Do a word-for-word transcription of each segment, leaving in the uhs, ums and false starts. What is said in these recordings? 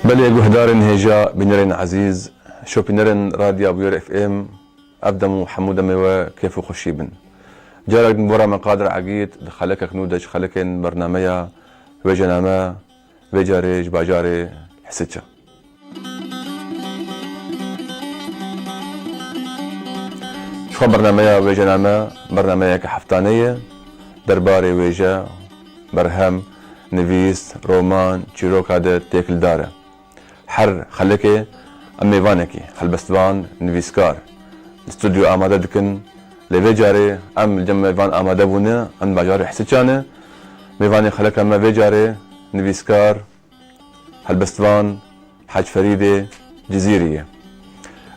Belê guhdarên hêja, bînerên ezîz, şopînerên Radya Bûyer F M, ev dem û hemû demê we kêf û xweşî bin. Carek din bo re me Qadir Egîd di xelekek nû de ji xelekên bernameya Wêjename, vê carê ji bajarê Hisiça. Ji xwe bernameya Wêjename bernameyeke heftanê ye. Derbarê wêje, berhem, nivîs, roman, çîroka de têkildar e. Her xelekê em mêvanekî, helbestvan, nivîskar, li stûdyo amade dikin. Lê vê carê em li cem mêvan amade bûne, em bajarê Hisiça ne. Mêvanê xeleka me vê carê nivîskar, helbestvan Hec Ferîdê Cizîrî ye.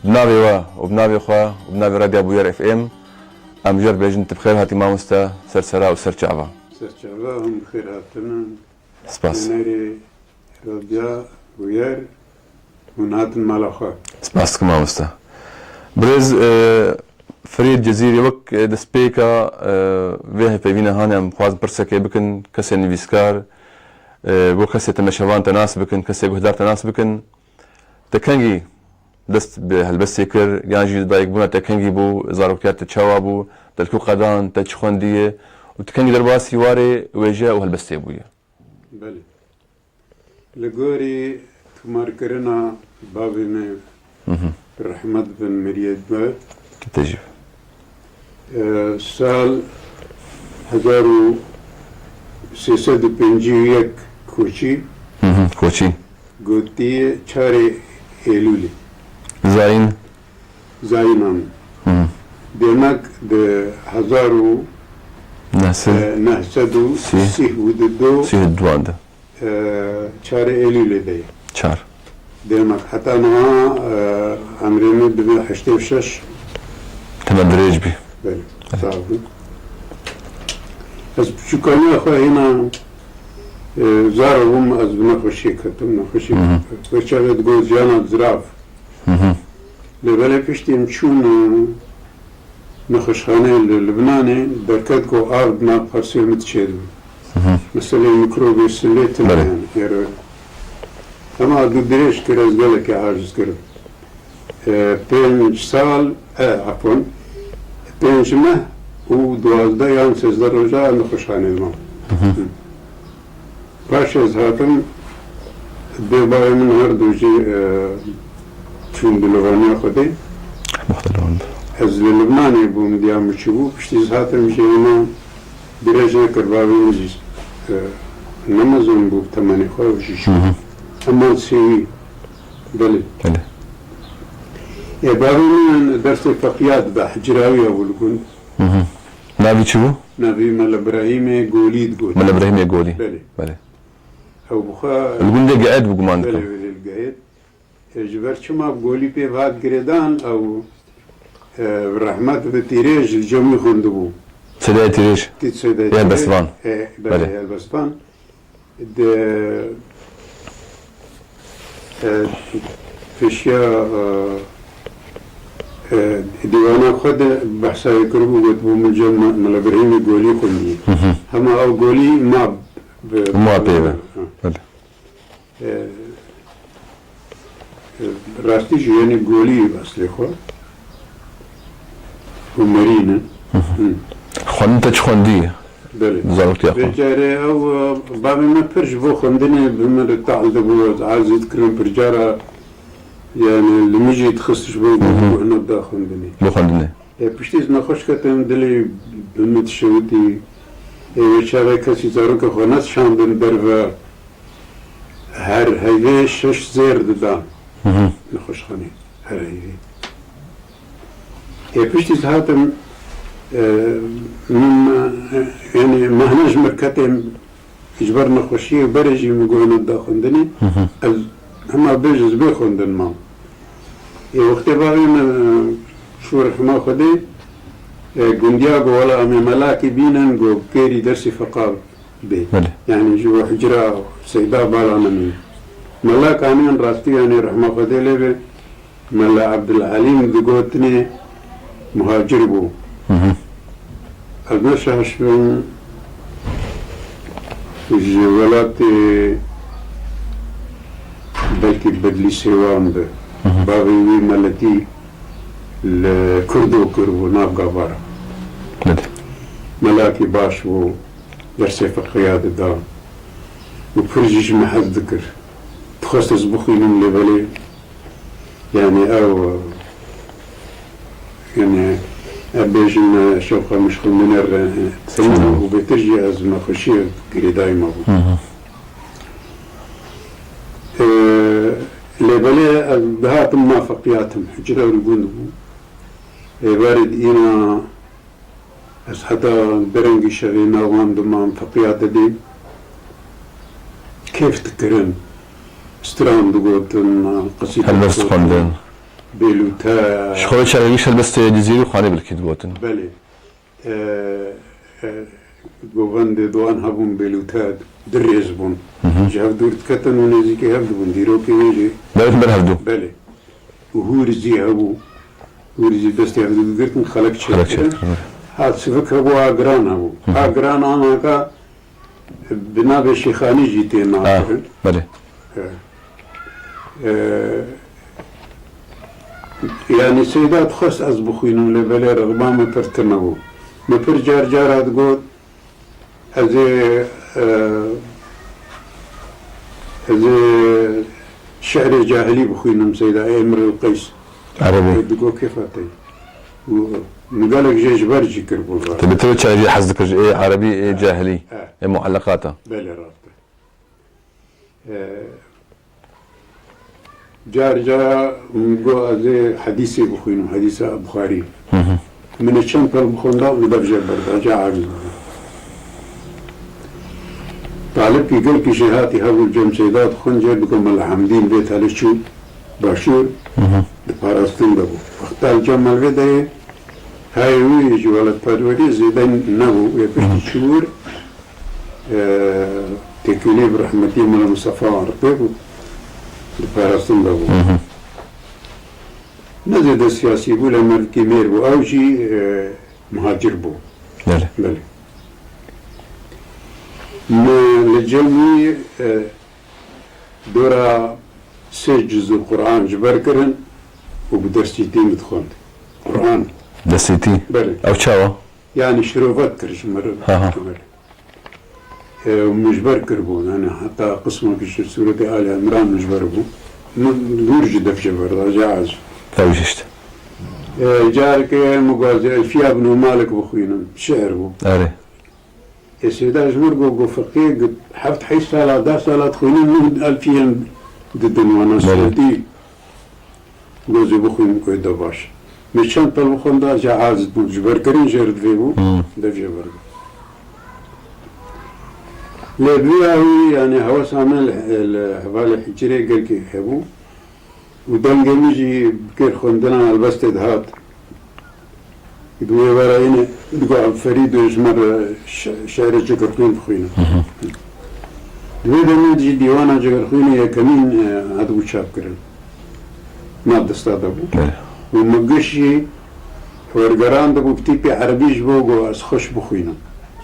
Bi navê we û bi navê xwe û bi navê Radya Bûyer F M em ji we re dibêjin, tu bi xêr hatî mamoste, ser sera û ser çava. Ser çava, hûn bi xêr hatin. Spas. Bînerê Radya Bûyer, hûn hatin mala xwe. Spas dikim mamoste. Birêz, e, Ferîd Cizîrî, wek, e, destpêka, e, vê hevpeyvîna hanê em dixwazin pirsekê bikin, kesê nivîskar, e, bo kesê temaşevan te nas bikin, kesê guhdar te nas bikin. Te kengî dest bi helbestê kir, yan jî dayikbûna te kengî bû, zaroktiya te çawa bû, te li ku qedan, te çi xwendiye û tu kengî derbasî warê wêje û helbestê bûye? Belê. Li gorî tomarkirina bavê me, Mhm. rehmet bin, miriyê me, Te jî. e, sal hezar û sê sed û pêncî û yek koçî Mhm. Koçî. gotiye çarê Eylûlê. Zayîn. Zayînan. Hı. Demek di hezar û neh sed, e, neh sed û sîh û du, sîh û duan de, e, çarê Eylûlê de ye. Çar. Demek heta niha, e, emrê min dibe heştê û şeş. Dema dirêj bî. Belê, sağ olun. Ez piçûkaniya xwe hîna, e, zar bûm, ez bi nexweşiyê ketim, nexweşiyê Hı hı. Wê çaxê digot jiyana zirav. Hı hı. Lê belê piştî em çûn, e, nexweşxaneyê li Libnanê, derket ku av di nav parsiyê min diçêribû. Hı hı. Meseleyê mikrobê silê tune Belê. yani, êro. Ema du dirêj kir, ez gelekî aciz kirim. E, pênc sal, e, afwan, pênc meh û duwazdeh yan sêzdeh roja em nexweşxaneyê diman. Hı hı. Hı. Paşê ez hatim, dê bavê min her du jî, e, çûn dilivaniya Xwedê. Rehmet li wan be. Ez li Libnanê bûm, diya min çûbû, piştî ez hatim jî hema dirêj nekir, bavê min jî, e, ne mezin bû bi temenê xwe, jî çû. Hı hı. Hema sêwî, belê. Belê. E, bavê min dersê feqîya dida, hicrawiya bû li gund. Hı hı. Navî çi bû? Navî Mela Birahîmê Golî digot. Mela Birahîmê Golî. Belê. Belê. Ew bi xwe Li gundê Geed bû guman Belê, dikim. belê, li Geed. E, ji ber çima bi Golî pê hat girêdan, ew, e, rehmet bi Tîrêj li cemî xwendibû. Sedayê Tîrêj. Tî Sedayê Tîrêj. Helbestvan. E, belê, Belê. Helbestvan. Di, e, pêşiya, e, e, dîwana xwe de behsa wê kiribû, gotibû min cem Me-, Mela Birhîmê Golî xwendî. Hı hı. Hema ew Golî ma bi, Ma pê ve. Ha. Belê. E, e, rastî jî, yanî Golî eslê xwe. Humerî ne. Hı hı. Hı. Xwendin te çi xwendî? Belê. Zaroktiya xwe. Vê carê ew, e, bavê me pir ji bo xwendinê bi min re tehl dibû, ez aciz dikirim pir cara, yani li min jî dixist ji bo Hı hı. guhna da xwendinê. Bo xwendinê. E, piştî ez nexweş ketim, dilê bi min dişewitî. E, wê çaxê kesî zaroka xwe nedişandin derve. Her heyvê şeş zêr didan. Hı hı. Nexweşxanê. Her heyvê. Ê piştî ez hatim, e, min, e, yanî mehne ji mir ketê, ji ber nexweşiyê û berê jî min guhna da xwendinê. Hı hı. Ez hema bêj ez bê xwendin mam. Ê wextê bavê min, e, çû rehma Xwedê, e, gundiya got, wela em ê melakî bînin, got, kêrî dersî feqa bê. Belê. Yani ji bo hicra Seyda bala nemîn. Mela Kaniyên rastî, yani rehma Xwedê lê be, Mela Ebdulelîm digotinê muhacir bû. Hı hı. Ez ne şaş bim, ji welatê Belkî Bedlîsê wan bi. Bavê wî meletî li Kurdo kiribû nav gavara. Belê. Melakî baş bû, dersê fiqiya dida û pir jî ji me hez dikir. Dixwest ez bixwînim lê belê, yani ew, yani ev bêjin, e, şewqa min ji xwe min re, e, û bêtir jî ez nexweşiyê girêdayî mabûm. Ee, lê belê ez dihatim ma feqiyatim, hicre li gund bû. Êvarê di îna ez heta derengî şevê nav wan diman feqiyate dî kêf dikirin. Stran digotin, qesîde Helbest digotin, dixwendin. Bêlûte. Ji xwe çaregiş helbestê Cizîrî xanî bilkî digotin. Belê. E, e, govendê doan hebûn, bêlûte dirêz bûn. Ji hev dûr diketin û nêzîkî hev dibûn. Dîrokê wê jî Berê ber hev dû. Belê. Û hûr zî hebû. Hûr zî destê hev dû digirtin, xelek Xelek çêdikirin. Çêdikirin. Ha sivik hebû, ha giran hebû. Ha giran anaka bi navê Şêxanî jî tê nakirin. Belê. E, e, yani Seyda dixwest ez bixwînim, lê belê rexba min pir tune bû. Min pir car cara digot, ez ê, e, ez ê şi'rê cahilî bixwînim, Seyda ê Îmrul Qeys. Erebî. Digot kêfa te. Û min gelek jê ji ber jî kiribûn. Te bi te çaye jî hez dikir, ê erebî, ê cahilî, He. Ê muelleqata. Belê, rast e. Ee, car cara min got, ez ê hedîsê bixwînim, hedîsa Buxarî. Min ê çend pel bixwenda, min dev jê berda, ca aciz bû. Talibkî gelkî jêhatî hebû, cem Seyda dixwend, jê digot, Mela Hemdîn bê talê çû başûr, di parastin de bû. Wexta li cem Melvê de yê, hayê wî ji welatperweriyê zêde nebû, wê piştî çû wir, e, têkilî bi rehmetî Mela Mistefa Arif bû, di parastin de bû. Ne zêde siyasî bû, lê merdikî mêr bû. Ew jî, e, muhacir bû. Belê. Belê. Me li cem wî, e, dora sê cizû Quran ji ber kirin û bi destîtî min dixwend. Quran. Destîtî? Belê. Ew çawa? Yani şirove dikir ji min re. Ha, ha. E, min ji ber kiribû, yani heta qismekî ji Sûretê Ali Imran min ji ber bû. Min dûr ji dev jê berda, cihaz. Ew jî işte. E, carekê min got, ez ê Elfiya Ibn Malik bixwînim. Şi'r bû. Erê. Ê Seyda ji min got, got, feqî, got, heft heyş sala, deh sala dixwînin, nû elfiyên didin wana Belê. Sûretî. Gozê bixwîn ku de baş. Min çend pel bixwenda, jê aciz bûm. Ji ber kirin jê re divê bû, Hmm. dev jê ber bû. Lê bi wî awî, yani hewesa me li, li hevalê hicrê gelkî hebû. Û dengê min jî bi kêr xwendina helbestê dihat. Di wê were yine digot, Ferîdo, ji me re şi-, şi'rê Cigirxwîn bixwîne. Di wê demê de jî dîwana Cigirxwînê yekemîn, e, hatibû çapkirin. Nav desta de bû. Belê. Û min giş jî wergerandibû, bi tîpê erebî ji bo got, ez xweş bixwînim.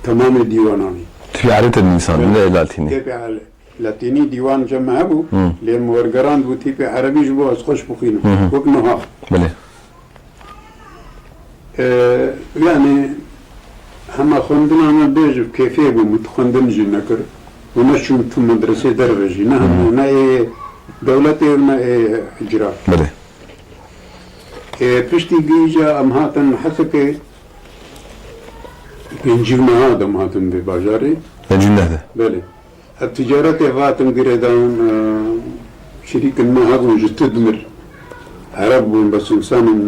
Temamê dîwana wî. Tîpê erebî te dinivîsand, Belê. ne latînî? Tîpê ele-, latînî dîwan cem me hebû, Hmm. lê min wergerandibû tîpê erebî ji bo ez xweş bixwînim. Hmm. Wek niha. Belê. Ee, yani hema xwendina me bêje bi kêfê bû, min tu xwendin jî nekir. Û neçûm tu medresê derve jî. Ne hema, Hmm. ne ê dewletê û ne ê hicra. Belê. Ee, piştî gihîja em hatin Hesekê, pêncî û neh de em hatin vê bajarê. Pêncî û neh de? Belê. Ev ticaretê hatin girêdan, e, şirîkin me hebûn ji Tidmir. Ereb bûn, bes însanên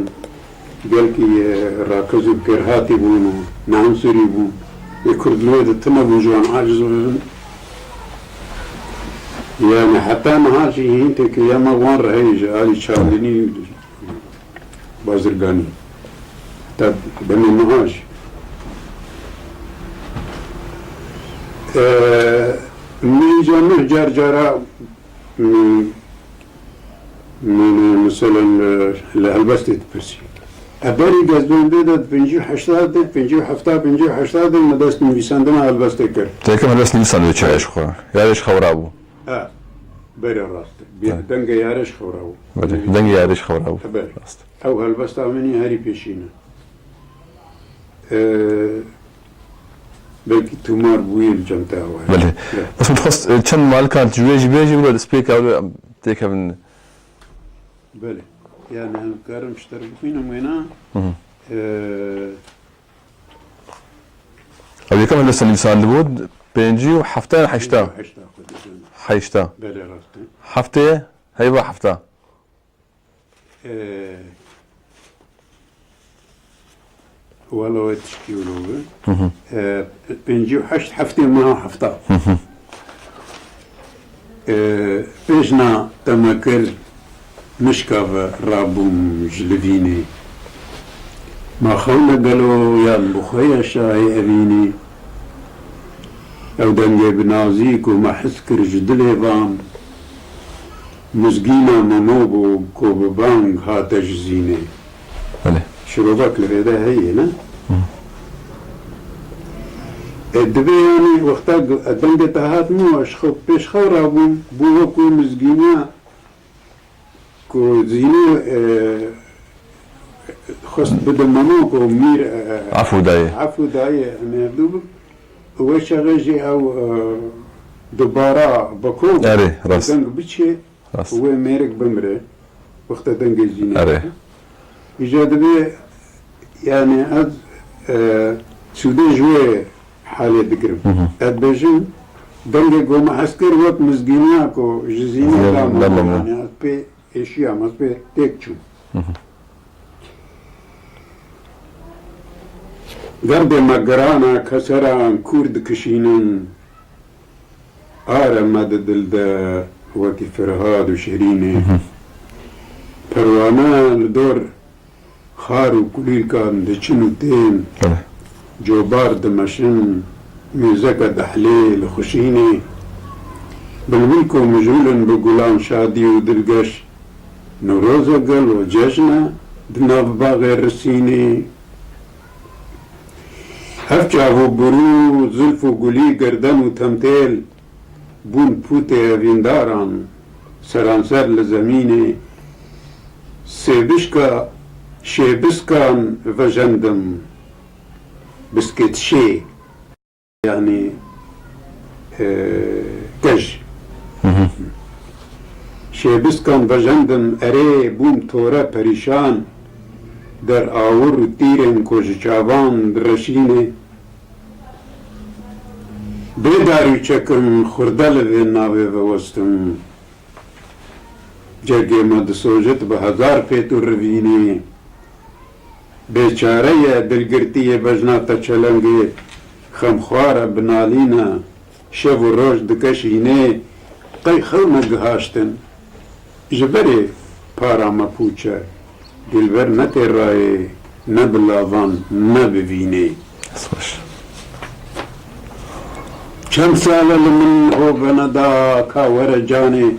gelkî, e, rakez û kêrhatî bûn û nehenserî bûn. Ê Kurd li wê de tune bûn, ji wan aciz bibin. Yani heta niha jî hîn têkiliya me wan re heye ji alî çandinî, bazirganî. Te demê niha jî. Ee, min îca neh car cara, min, min, meselen, e, li helbestê dipirsî. E, berî gezbên vê de di pêncî û heşta de, pêncî û hefta, pêncî û heşta de me dest nivîsandina helbestê kir. Tekem helbest nivîsan wê çaye ji xwe. Ya wê ji xew rabû. E, Belê rast e. Belê. Dengê yarê ji xewra bû. Belê, dengê yarê ji xewra bû. Belê. Rast. Ew helbesta min î herî pêşîn e. Ee, belkî tomar bûyî li cem te ew e. Belê. Evet. Bes min dixwest, e, çend malikan ji wê jî bêjî, wilo destpêka wilo em têkevin. Belê. Yani em karim ji te re bixwînim wêna. Hı hı. Ee, Ev yekem helbesta nivîsandibû, pêncî û hefta yan heşta? Heşta xwe dizanî. Heşta. Belê rast e. Heftê, heyva hefta. Ee, wela wê tişkî wilo bi. Hı hı. Ee, pêncî û heşt heftê meha hefta. Hı hı. Ee, pêşna te me kir, mişka ve rabûm ji livînê. Ma xewne gelo yan bi xwe ye şahê evînê? Ew dengê bi nazî ku me hez kir ji dilê van, mizgîna Memo bû ku bi bang hate ji zînê. Belê. Şirovek li vê de heye, ne? Hı. E, divê, yanî, wexta g-, e, dengê te hat min, ez xwe pêş xwe rabûm, bû wek wê mizgîniya ku zînê, e, xwest bide Memo ku mîr, e, Efû dayê. Efû dayê, em hevdû bik. Wê çaxê jî ew, e, dubara beko Erê, rast. Deng biçê. Rast. Wê mêrik bimire, wexta dengê zînê. Erê. Îca divê, yani ez, e, sûdê ji wê halê digirim. Hı hı. Ez dibêjim, dengê ku me hez kir wek mizgîniya ku ji zînê Zînê da Memo, da Memo. Yani ez pê êşiyam, ez pê têk çûm. Hı hı. Derdê me giran e, keseran kûr dikişînin. Are me di dil de wekî Ferhad û Şirînê. Hı hı. Perwane li dor xar û kulîlkan diçin û tên. Belê. Cobar dimeşin, mîzeke dehlê li xuşînê. Bilbil ku mijûl in bi gulan şadî û dilgeş. Newroz e gelo cejn e di nav baxê risînê. Ev çav û birû, zilf û gulî, gerden û temtêl bûn pûtê evîndaran seranser li zemînê. Sêbişka şêbiskan vejendim, biskêt şê. Yani, e, kej. Hı hı. Şêbiskan vejendim, erê bûm tore perîşan, der awir û tîrên ku ji çavan direşînê. Bê darî çekim, xurde li vê navê vewestim. Cergê me disojit bi hezar pêt û rivînê. Bêçare ye dilgirtiyê bejna te çelengê, xemxwar e bi nalîne, şev û roj dike şînê. Qey xew me gihaştin, ji berê para me pûç e. Dilber ne tê rayê, ne bi lavan, ne bi vînê. Dest xweş. Çend sal e li min hove neda ka were canê.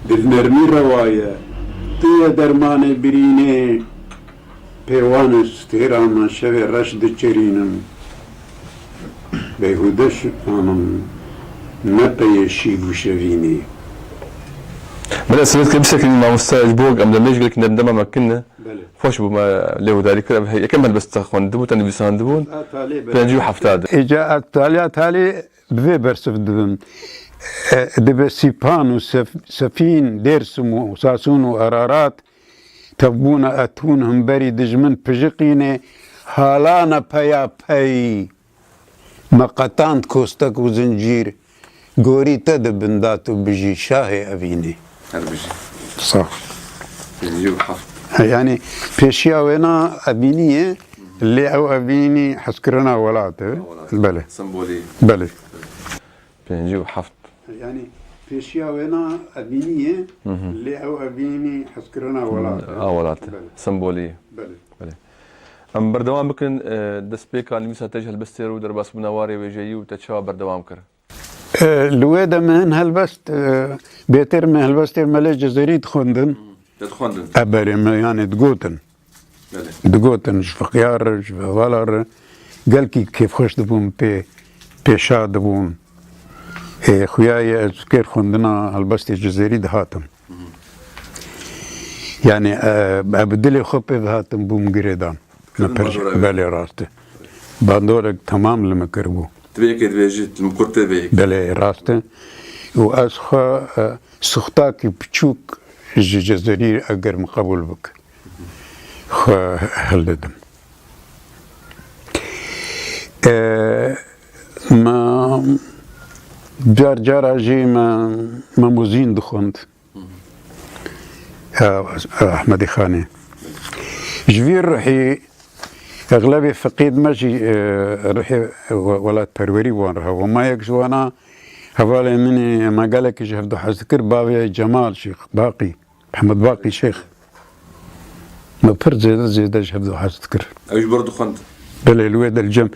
Dilnermî rewa ye, tu ye dermanê birînê. Pêwanê stêra me şevê reş diçirînin. Beyhude şivanim, ne peyê şîv û şevînê. Belê, sivêt ke bisekinî mamoste, ji bo em demê ji gelekî dem-, dema me kin e. Belê. Xweş bû me lê guhdarî kir. Ev he-, yekem helbest te xwendibû, te nivîsandibûn. A, talê, belê. Pêncî û hefta de. Îca ez taliya talê bi vê bersiv dibim. E, dibe Sîpan û Sef-, Sefîn, Dêrsim û Sasûn û Ararat, tevbûna etûn himberî dijmin pijiqînê, halana peyapey. Me qetand kostek û zincîr, gorî te di bin dat û bijî şahê evînê. Her bijî. Sax. Pêncî û heft. He, yanî pêşiya wêna evînî ye, lê ew evînî hezkirina welat e. Welat. Belê. Sembolî. Belê. Pêncî û heft. Yanî pêşiya wêna evînî ye, Hı hı. lê ew evînî hezkirina welat e. A welat e. Belê. Sembolî ye. Belê. Belê. Em berdewam bikin, e, destpêka nivîsa te ji helbestê re û derbasbûna warê wêjeyî û te çawa berdewam kir? E, li wê de me hin helbest, e, bêtir me helbestê Melê Cizêrî dixwendin. Te dixwendin? E, berê me, yanê digotin. Belê. Digotin ji fiqiyar re, ji hevala re. Gelkî kêfxweş dibûn pê, pê şa dibûn. Ê, xuya ye ez kêr xwendina helbestê Cizêrî dihatim. Yani, e, e, bi dilê xwe pê dihatim bûm girêdan. Me Kirin pir bandora wê. Belê rast e. Bandorek temam li min kiribû. Tu vê yekê dibêjî, tu min kurt tê vê yekê. Belê rast e. Û ez xwe, e, suxtakî piçûk ji Cizêrî eger min qebûl bik. Xwe hildidim. E, me car cara jî me, me mozîn dixwend. E, Ehmedî Xanê. Ji vî ruhî exlebê feqîd me jî, e, ruhê we-, welatperwerî wan re hebû. Me yek ji wana hevalê min ê me gelekî ji hev du hez dikir, bavê Cemal Şêx Baqî. Mehmet Baqî Şêx. Me pir zêde zêde ji hev du hez dikir. Ew ji bo dixwend. Belê, li wê de li cem.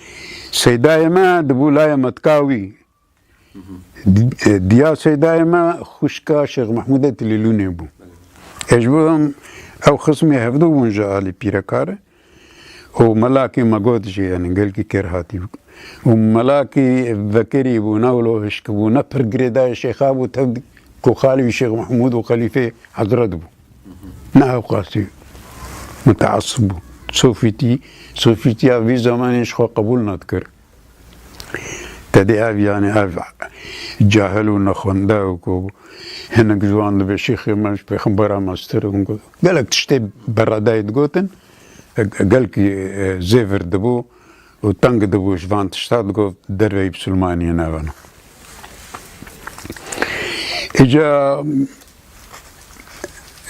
Seydayê me dibû laya metka wî. Di-, e, diya Seydayê me xwişka Şêx Mehmûdê Tilîlûnê bû. Ê ji bo em ew xismê hevdu bûn ji alî pîreka re. Û melakî me got jî, yani, gelkî kêr hatî bû. Û melakî vekerî bû, ne wilo hişk bû, ne pir girêdayê şêxa bû, tev ku xalî wî Şêx Mehmûd û Xelîfê Hezret bû. Ne ewqasî muteassib bû. Sofîtî, sofîtiya vî zemanê ji xwe qebûl nadikir. Te dê ev, yani, ev cahil û nexwende û ku hinek ji wan dibê şêxê me ji pêxembera mestir û gelek tiştê beradayê digotin, gelkî, e, zêvir dibû û teng dibû ji van tişta digot derveyî bisilmaniyê nevana. Îca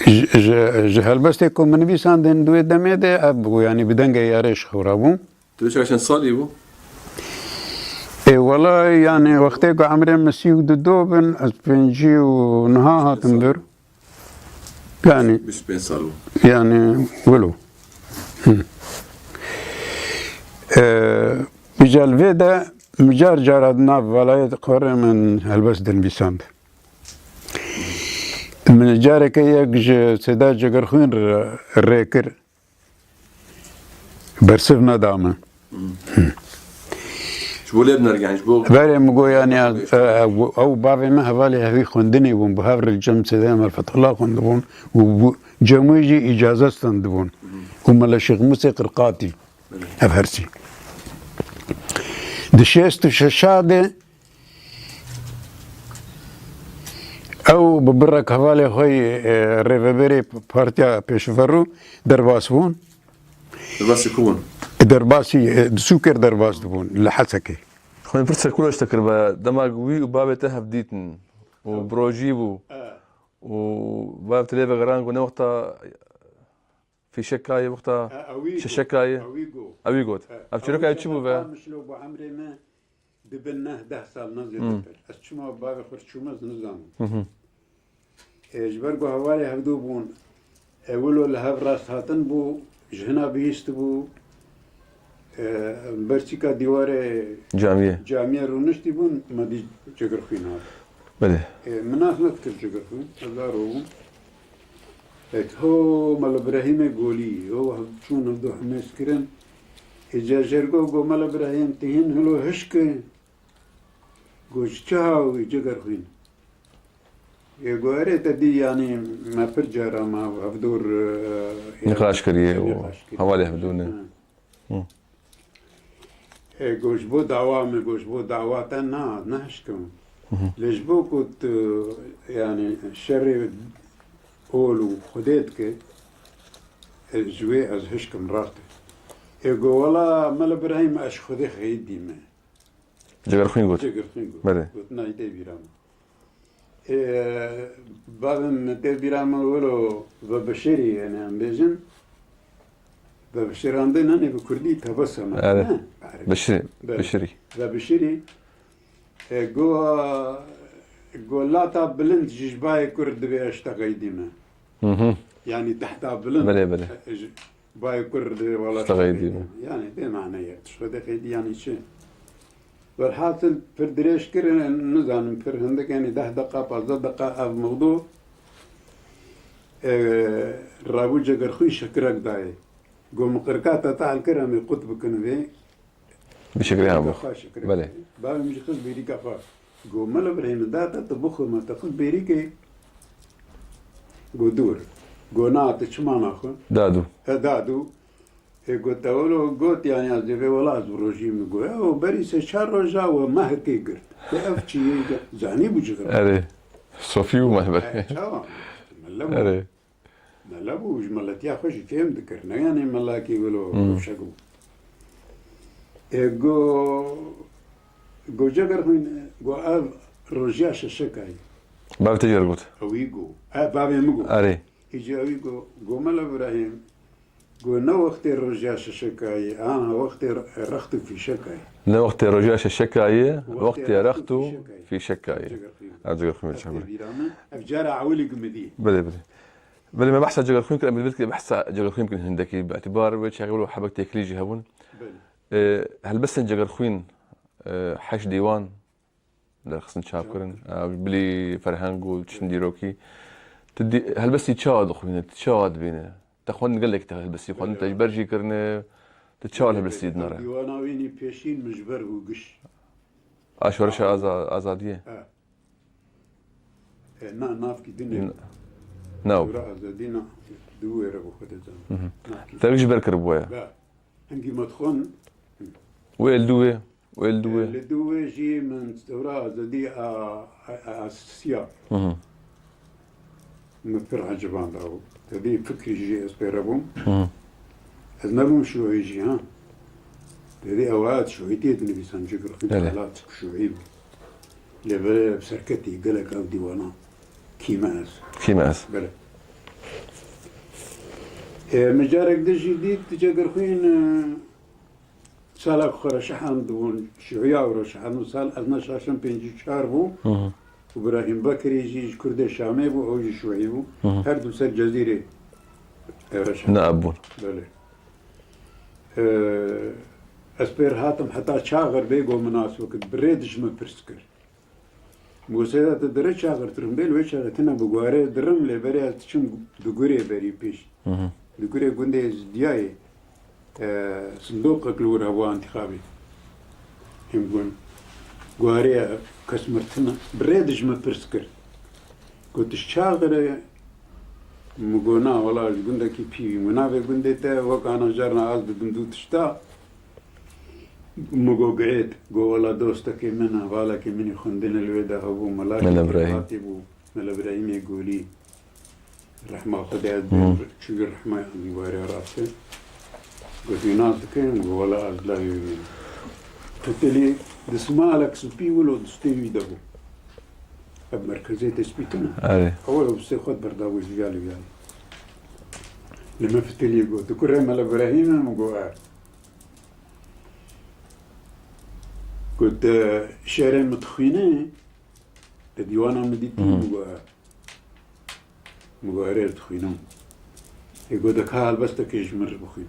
ji, ji, ji helbestê ku min nivîsandin di wê demê de ev bû, yanî bi dengê yarê ji xewra bû. Tu çawa çend salî bû? Ê, wela, yanî, wextê ku emrê min sî û du do bin, ez pêncî û niha hatim vir. Yanî, bîst û pênc sal bû. Yanî, wilo. Hı. Ê, îca li vê de min car cara di nav valayê xwe re min helbest dinivîsand. Min careke yek ji Seyda Cegerxwîn re rê kir. Bersiv neda min. Ji bo lê binergehîn, ji bo Berê min got, yani, e, e, ew bavê min hevalê hevî xwendinê bûn, bi hev re li cem Seyda Emel Fethullah xwendibûn û bi cem wê jî îcazet stendibûn. Û Mele Şêx Musê Qirqatî. Ev her sî. Di şêst û şeş de ew bi birek hevalê xwe yê, e, rêveberê Partiya Pêşverû derbas bûn. Derbasî ku bûn? Derbasî, e, di sûkê derbas dibûn, li Hesekê. Xwedê pirsek kulaş te kiribe, dema wî û bavê te hev dîtin û bi rojî bû û bav te lê vegeran ku ne wexta Fîşekayê wexta E, ewî got, şeşekayê. Ewî got. Ewî got. E, Ev çîrokayê çi bû ve? Mişlo bu emrê me dibin neh deh sal ne Hmm. zêdetir. Ez çima bavê xwe çûme ez nizanim. Hı hı. E, ji ber ku hevalê hevdû bûn. E, wilo li hev rast hatin bû, ji hina bihîstibû. E, berçîka dîwarê Camiyê. camiyê rûniştî bûn, me dî Cigirxwîn hat. Belê. E, min nas nedikir Cigirxwîn, ez aro bûm. Êt ho Mel Îbrahîmê Golî, ho hev çûn hevdu hemêz kirin. Ê Cejêr go, go Mel Îbrahîm, tu hîn hilo hişk e? Go ji çi hawî Cigirxwîn? Ê go erê te dî, yanî me pir cara me hevdûr, e, Nîqaş kiriye û nîqaş kiriye. Hevalê hevdû ne. Ha. Hı. E, go ji bo dawa me, go ji bo dawa te na, nehişkim. Hı hı. Lê ji bo ku tu, yani, şerê ol û Xwedê dike, e, ji wê ez hişkim rast e. E, go wela Mel Îbrahîm ez ji Xwedê xeyî dîme. Cigirxwîn got. Cigirxwîn got. Belê. Got, na, îdê bîra me. Ê, bavê min tê bîra min wilo vebişirî, yani em bêjin. Vebişirandin, hani bi kurdî tebesseme. Evet. Ne? Bişirî, Be-, bişirî. Vebişirî. E, go, go lata bilind ji, ji bayê kurd dibê ez ji te xeydî me. Hı hı. Yani tehta bilind. Belê, belê. E, ji, Bayê kur di wala Ştexeyî dî. Yani bê mane ye. Ştexeyî dî yani çi? Welhasil pir dirêj kirin, nizanim pir hindik, yani deh deqa, pazdeh deqa ev mewdu, e, rabû Cigirxwîn şekirek dayê. Go min qirka te tal kir, em ê qut bikin vê. Bi şekirê hebû. Belê. Bavê min jî xist bêrîka xwe. Go mele birê min da te, tu bixwe me te xwe bêrîkê. Go dûr. Go na, tu çima naxwe? Dadû. He, dadû. Ê, go te wilo got, yani, ez dê vê wela ez bi rojî min go. Ew berî sê çar roja we mehekê girt. Te ev çi yê ge-, zanî bû cixir. Erê. Sofî bû mehber. He, çawa? Mele bû. Erê. Mele bû, ji meletiya xwe jî fêm dikir. Ne yani melakî wilo Hmm. kevşek bû. Ê, go, go Cegerxwîn, go ev rojiya şeşekayî. Bav te cer got. Ewî go. E, bavê min go. Erê. Îca ewî go, go mele Birahîm, go ne wextê rojiya şeşekayî, ana wextê re-, rext û fîşekayî. Ne wextê rojiya şeşekayî, Wextê wextê rext û rext û fîşekayî. fîşekayî. Cegerxwîn. Ev Cegerxwîn Ev çawa? tê bîra min. Ev cara ewilî gimidî. Belê, belê. Belê, me behsa Cegerxwîn kir, em li vir kir behsa Cegerxwîn bikin hindekî, bi îtibar wê çaxê wilo hebek têkilî jî hebûn. Belê. E, helbestên Cegerxwîn, e, heşt dîwan derxistin çap Çap kirin. kirin. E, bilî ferheng û çin dîrokî. Tu dî-, helbestî çawa dixwîne, tu çawa dibîne? Te xwendin gelek te helbestî xwendin, Belê. te ji ber jî kirine, tu çawa helbestî dinere? Dîwana wînî pêşîn min ji ber bû giş. A şoreşa aza-, azadiyê? E. E, na, navkî din e. N-, nav. Tewra azadî na, di wê re bi xwe de zan. Mhm. Navkî. Te ji ber kiribû ya? Be. Hingî me dixwend. Wê li dû wê, wê li dû wê. Li dû wê jî min tewra azadî a, a, a, a siya. Mhm. Min pir ecibanda û tevî fikrî jî ez pê re bûm. Hı. Ez nebûm şûî jî, ha. Tevî ew hat şûîtiyê dinivîsan, Cegerxwîn Belê. Halat şûî bû. Lê belê serketî gelek ev dîwana. Kî me ez? Kî me ez? Belê. E, min carek din jî dît, Cegerxwîn, e, Sala ku xwe re şehandibûn, şûya û re şehandibûn, sal ez ne şaşim pêncî û çar bû. Hı hı. Û Birahîm Bekirî jî ji Kurdê Şamê bû, ew jî şûî bû. Hı hı. Her du ser Cezîrê re şehand. Ne ev bûn. Belê. Ee, ez pê re hatim heta çaxir bê go min nas bikir. Bi rê dijmin pirs kir. Mûsê de tu dire çaxir, tu rimbêl wê çaxê tune bi guarê dirim, lê berê ez diçim di gurê berî pêş. Hı hı. Di gurê gundê Zidiyayê, e, sindoqek li wir hebû antîxabê. Him gun. Guarê kes mirtine. Bi rê dijmin pirs kir. Got, "Tu ji çaxir e?" Min got, "Na, wela ji gundekî pîvî." Min got, "Navê gundê te wek ana carna ez didim du tişta." Min got, "Giêt." Got, "Wela dostekê min, hevalekê min ê xwendinê li wê de hebû, Mela Mela Şekîr Birahîm. Hatî bû, Mela Birahîmê Golî. Rehma Xwedê ez Hmm. bêm, çûyî rehma yan were raste." Got, "Wî nas dikim?" Got, "Wela ez layê wî." Fitilî dismalek spî wilo distê wî de bû. Ev merkezê tespîtin e. Erê. Ew ê distê xwe berda wî ji viyalî viyalî. Li min fitilî got, "Tu kurê Mela Birahîm î?" Min got, "E." Got, "Te şi'rên min dixwîne?" Te dîwana min dîtî? Mhm. Min got, "E." Min got, "Erê, ez dixwînim." Ê got, "De ka helbestekê ji min re bixwîn."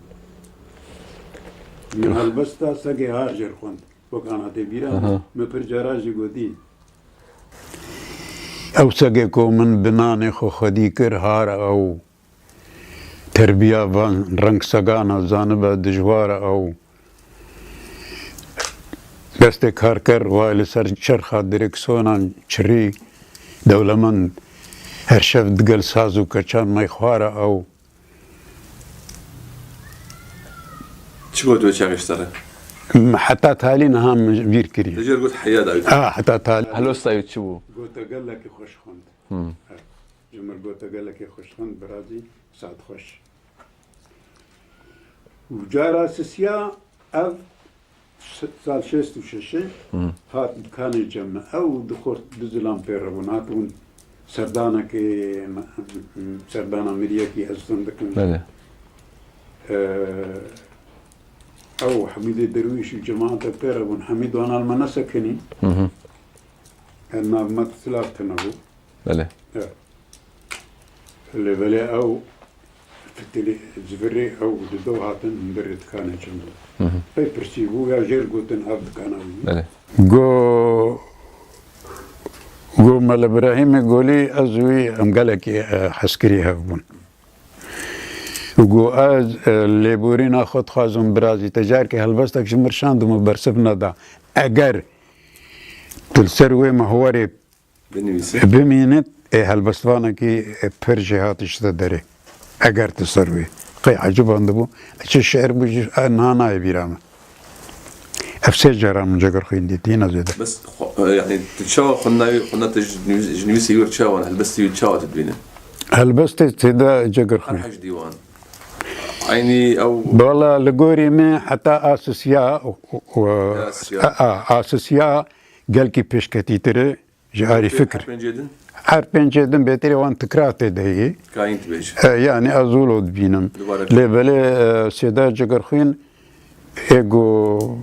Min helbesta Segê Har jê re xwend. Wek ana tê bîra min, Aha. min pir cara jî gotî. Ew segê ku min bi nanê xwe xwedî kir, har ew. Terbiya van reng segana zanibe dijwar e ew. Destê karker wayê li ser çerxa direksonan çirî dewlemend her şev digel saz û keçan meyxwar e ew. Çi got wê çaxê ji te re? Heta talî niha min vîr kiriye. Te jê re got heya dawî. Ah, heta talî. Helbesta wî çi bû? Gote gelekî xweş xwend. Hmm. Ji min gote gelekî xweş xwend, birazî saet xweş. Û cara sisiya ev s-, sal şêst û şeş Hmm. hat dikanê cem me. Ew du xort, du zilam pê re bûn. Hatibûn serdanekê, me-, serdana miriyekî ez zan dikim. Belê. Ee, ew Hemîdê Derwîş û cemaete pê re bûn. Hemîd wana li me nesekinî. Hı hı. Her nav me silav tune bû. Belê. Evet. Lê belê ew fitilî zivirê ew dido hatin hundirê dikanê çend bû. Hı hı. Pey pirsî bû ya jêr gotin ev dikana wî. Belê. Go, go Mele Birahîmê Golî ez wî em gelekî, e, hezkirî hev bûn. Û go ez, e, lêborîna xwe dixwazim birazî te carkê helbestek ji min şand û min bersiv neda. Eger Tu li ser wê mehwerê Binivîse. Bimînit, ê helbestvanekî, ê, pir jêhatî ji te derê. Eger tu ser wê. Qey eciban dibû, çi şiir bû jî, e, niha nayê bîra min. Ev sê cara min Cegerxwîn dît, hîna zêde. Bes xwe, e, yani, tu çawa xwendayî, xwenda te ji nivîs-, ji nivîsê wî re çawa, helbestê wî çawa tu dibîne? Helbestê Sêda Cegerxwîn. Her heşt dîwan. Eynî ew Wala li gorî min heta Asisiya, Ya Asisiya. a, a, Asisiya gelkî pêşketîtir e. Ji alî fikir. Her pêncê din? Her pêncê din bêtirê wan tikra tê de yê. Kayîn dibêje. E, yani ez wilo dibînim. Dubare. Lê belê, e, Sêda Cegerxwîn ê ku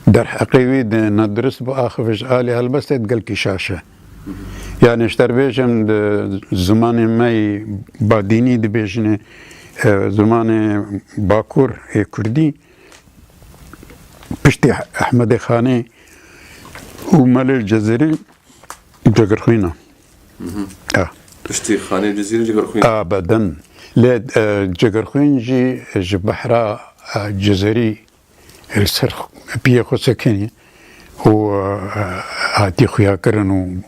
derheqê wî di nedurist bi axivê ji alî helbestê di gelkî şaş e. Yani ji te re bêjim di zimanê me yî badînî dibêjinê, e, zimanê bakur ê kurdî piştî Ehmedê Xanê û Melê Cezirî Cegerxwîn e. Mhm. A. Piştî Xanê Cizîrî Cegerxwîn. A, beden. Lê, e, Cegerxwîn jî ji behra, e, Cizirî li ser piyê xwe sekinî û, e, hatî xuyakirin û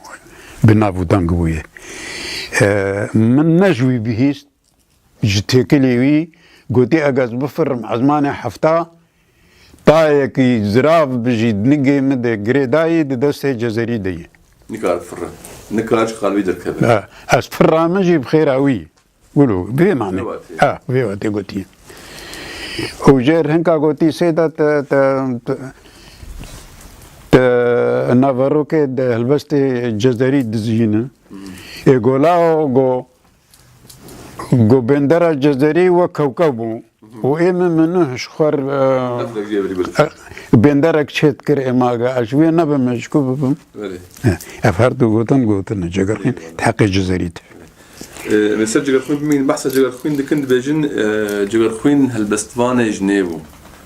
bi nav û deng bûye. E, min ne ji wî bihîst, ji têkilê wî gotî, eger ez bifirim ezmanê hefta, tayekî zirav bi jî nigê min de girêdayî di destê Cezerî de ye. Nikar firre. Nikar ji xalwî derkeve. Ha, ez firra min jî bi xêra wî. Wilo, vê manê. Vê watê. Ha, vê watê gotî. Û jêr hinka gotî, Sêda te, te, te, te naverokê de helbestê Cezerî dizîne. Hmm. Ê gola o go, Go bendera Cezerî wek kewkeb bû. Û ê min, min nuh ji xwe re, e, e, benderek çêt kir ê ma ge, ez ji wê nebim, ez ji ku bibim? Belê. E, ev her du gotin, gotin e, Cegerxwîn, Eyvallah. Heqê Cezerî de. E, em ê ser Cegerxwîn bimînin, behsa Cegerxwîn dikin, dibêjin, e, Cegerxwîn helbestvanê jinê bû.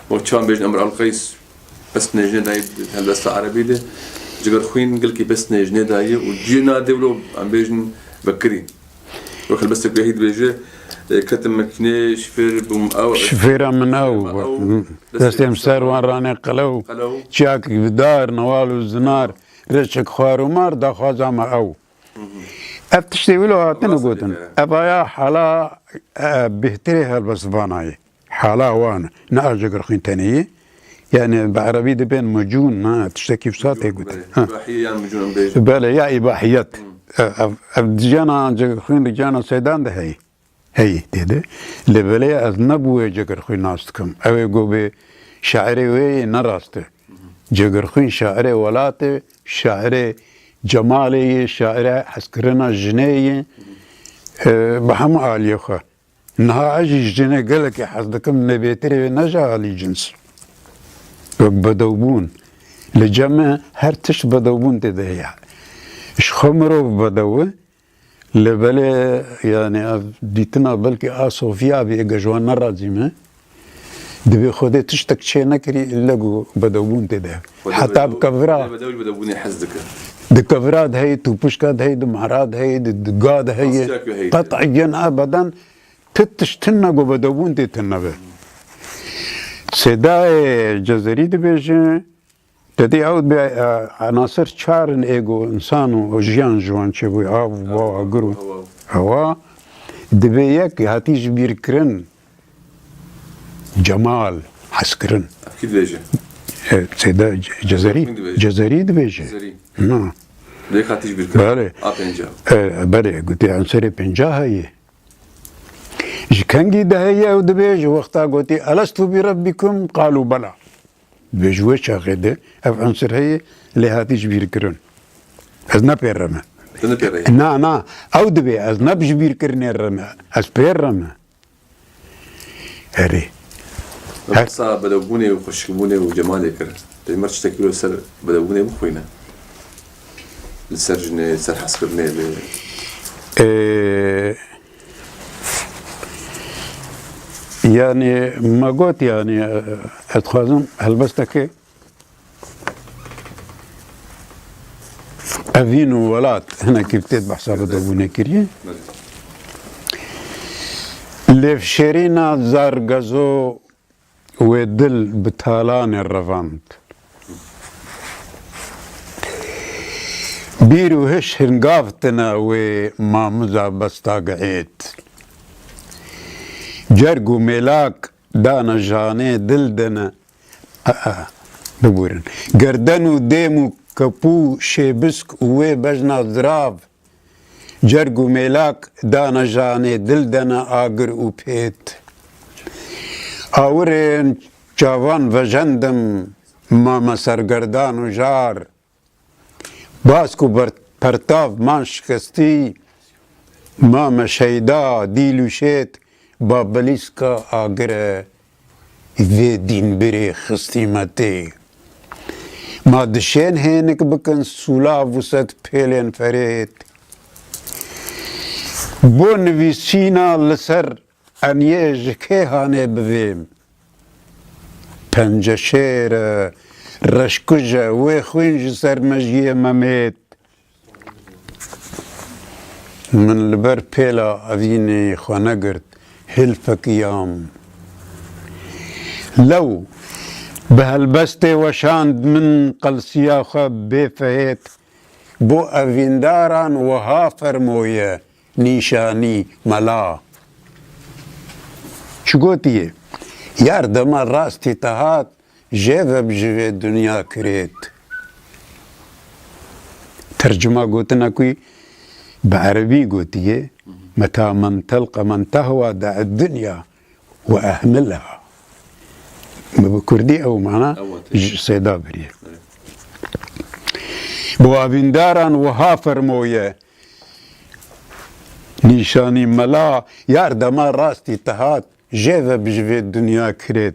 Wek çawa em bêjin Emr Elqeys, Pestinê jinê dayî helbesta erebî de, Cigerxwîn gilkî pestinê jinê dayî û cîna dê wilo em bêjin vekirî. Wek helbestek wehî dibêje, e, ketim mekînê, şifêr bûm ew, Şifêra min ew, şifêra min ew, hı. Destê min ser wan ranê qelew, Qelew. Çiyakî bi dar, newal û zinar, reçek xwar û mar, daxwaza me ew. Hı hı. Ev tiştê wilo hatine Nasıl gotin. Dibêje? Ev aya hala, e, bêhtirê helbestvana ye. Hala wan, ne a Cegerxwîn tenê ye. Yani bi erebî dibên mecûn, ha, tiştekî wisa tê gotin. Belê. Ha. Îbahiye yan mecûn em bêjin. Belê, ya îbahiyet. Hmm. E, ev, ev di cana Cegerxwîn, di cana Seydan de heye. Heye tê de. Lê belê ez ne bi wê Cegerxwîn nas dikim. Ew ê go bê şairê wê yê ne rast e. Cegerxwîn şairê welatê, şairê cemalê yê, şairê hezkirina jinê yê. E, bi hemû aliyê xwe. Niha ez jî ji jinê gelekî hez dikim, lê bêtirê wê ne ji alî cins. Wek bedewbûn. Li cem me her tişt bedewbûn tê de heye. Ji xwe mirov bedew e, lê belê, yani ev dîtina belkî a Sofya bî, êge ji wan nerazî me. Dibê Xwedê tiştek çê nekirî, ille ku bedewbûn tê de. Xwedê Heta bedew, bi kevira, Xwedê bedew ji bedewbûnê hez dike. Di kevira de heye, tûpişka de heye, di mehra de heye, di, di ga de heye. Asya ku heye. Qet'iyen ebeden Ti tişt tune ku bedewbûn tê tune be. Sêdayê Cezerî dibêje, te dî ew dibe, e, enasir çar in ê ku însan û jiyan ji wan çêbûye, av, ba, agir û hewa. Dibê yek hatî ji bîr kirin, cemal, hezkirin. Ev kî dibêje? E, Sêda Ce-, Cezerî. Min dibêje. Cezerî dibêje. Cezerî. Na. Dibê yek hatî ji bîr kirin. Belê. A pênca. E, belê, gotî enserê pênca heye. Ji kengî de heye ew dibê, ji wexta gotî, "Elestu bi Rebbikum?" Qalu bela. Dibê ji wê çaxê de ev ensir heye, lê hatî ji bîr kirin. Ez ne pê re me. Tu ne pê re yî? Na, na. Ew dibê, ez ne bi ji bîr kirinê re me. Ez pê re me. Erê. Her Qisa bedewbûnê û xweşikbûnê û cemalê kir. Dê me tiştekî wilo ser bedewbûnê bixwîne. Li ser jinê, li ser hezkirinê, li Ee, yani, me got, yani, e, ez dixwazim helbesteke evîn û welat hinekî bi têt behsa bedewbûnê kiriye. Lêvşêrîna zargezo wê dil bi talanê revand. Bîr û hiş hingav tine wê mamiza besta gihêt. Cerg û mêlak dane janê dil dene. Aa, biburin. Gerden û dêm û kepû şêbisk û wê bejna zirav. Cerg û mêlak dane janê dil dene agir û pêt. Awirên çavan vejendim mame sergerdan û jar. Bask û ber-, pertav man şikestî, mame şeyda, dîl û şêt, babelîska agire vê dînbirê xistî me tê. Ma dişên hênik bikin sûlav û sed pêlên ferêt. Bo nivîsîna li ser Eniyê ji kê hanê bivêm? Penceşêr e, reşkuj e, wê xwîn ji ser mejiyê me mêt. Min li ber pêla evînê xwe negirt, hilfekiyam. Lew bi helbestê weşand min qelsiya xwe bê fehêt, bo evîndaran wiha fermoye, nîşanî mela. Çi gotiye? Yar dema rastî te hat, jê ve bi ji vê dinya kirêt. Tercuma gotina ku bi erebî gotiye, meta men telqa men tehwa de dinya. Ve ehmilha. Bi kurdî ew mana Ew e, ji sêda biriye. Evet. Bo avîndaran wiha fermoye, nîşanî mela, yar dema rastî te hat, jê ve bi ji vê dinya kirêt.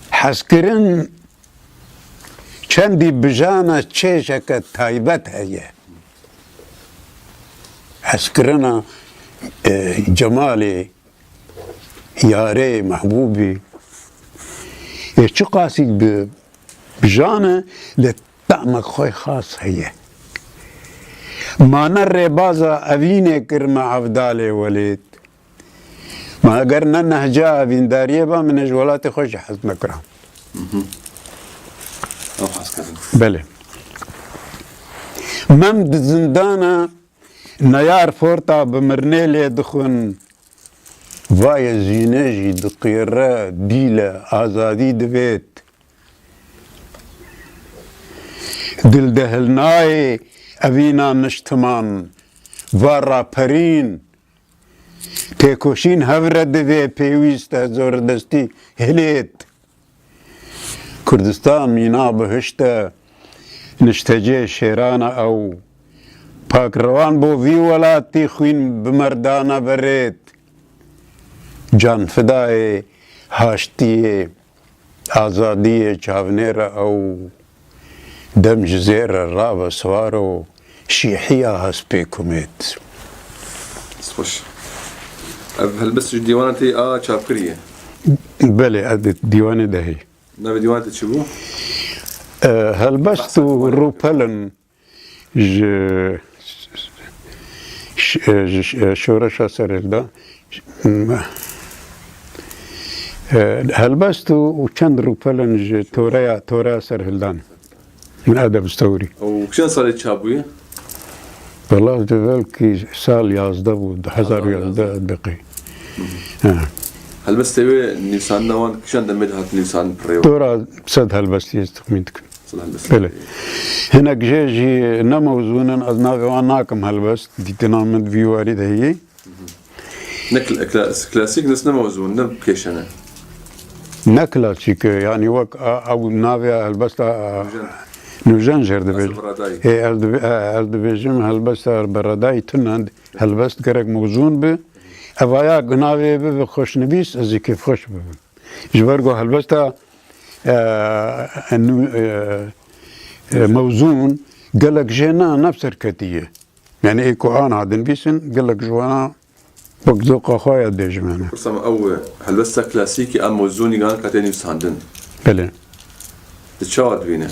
Hezkirin çendî bijana çêjeke taybet heye. Hezkirina, e, cemalê yarê mehbûbî. Ê çiqasî bi, bijane, lê tamek xwe xas heye. Ma ne rêbaza evînê kir me evdalê welêt. Ma eger ne nehca evîndariyê ba, min ê ji welatê xwe jî hez nekira. Ew hez kirin. Belê. Mem di zindana neyar forta bi mirnê lê dixwin. Vayê zîne jî diqîre, dîle azadî divêt. Dil dehilnayê evîna niştiman, va raperîn, têkoşîn hev re divê pêwîst e zordestî hilêt. Kurdistan mîna bihişt e, niştecê şêran e ew. Pakrewan bo vî welatî xwîn bi merdana verêt. Can fidayê haştiyê, azadiyê çavnêr e ew. Dem ji zêr re rabe siwar o, şîhiya hespê kumêt. Xweş. Ev helbest ji dîwana te a çapkirî ye? Belê, ev di dîwanê de heye. Navê dîwana te çi bû? E, helbest û rûpel in ji, ş-, e, ji ş-, e, şoreşa serhildan. E, helbest û, û çend rûpel in ji toreya, toreya serhildan. Min ev de bistewrî. Û çend salê çap bûye? Wela, di belkî sal yazdeh bû, di hezar û yazdeh deqî. Ha. Helbestê wê nivîsandina wan kîjan demê de hat nivîsandin pirê wan? Dora sed helbestî ez texmîn dikim. Sed helbestî. Belê. Hinek jê jî ne mewzûn in, ez navê wan nakim helbest. Dîtina min di vî warî de heye. Ne kla-, kla-, klasîk, ne, ne mewzûn, ne kêşe ne. Ne klasîk e, yanî wek a, ew navê helbesta, a, Nûjen. Nûjen jê re dibêjin. Ê, ez dibe-, e, ez dibêjim helbesta Beredayî tune, helbest gerek mewzûn bi. Evaya navê bibe xweşnivîs, ez ê kêfxweş bibim. Ji ber ku helbesta, e, nû-, e, e, mewzûn gelek jê ne, ne bi serketî ye. Yanî ê ku ana dinivîsin, gelek ji wana wek zoqa xwe ya dibêjim, yanî. Pirsa me ew e, helbesta klasîkî a mewzûnî gan ka tê nivîsandin. Belê. Di çawa dibîne?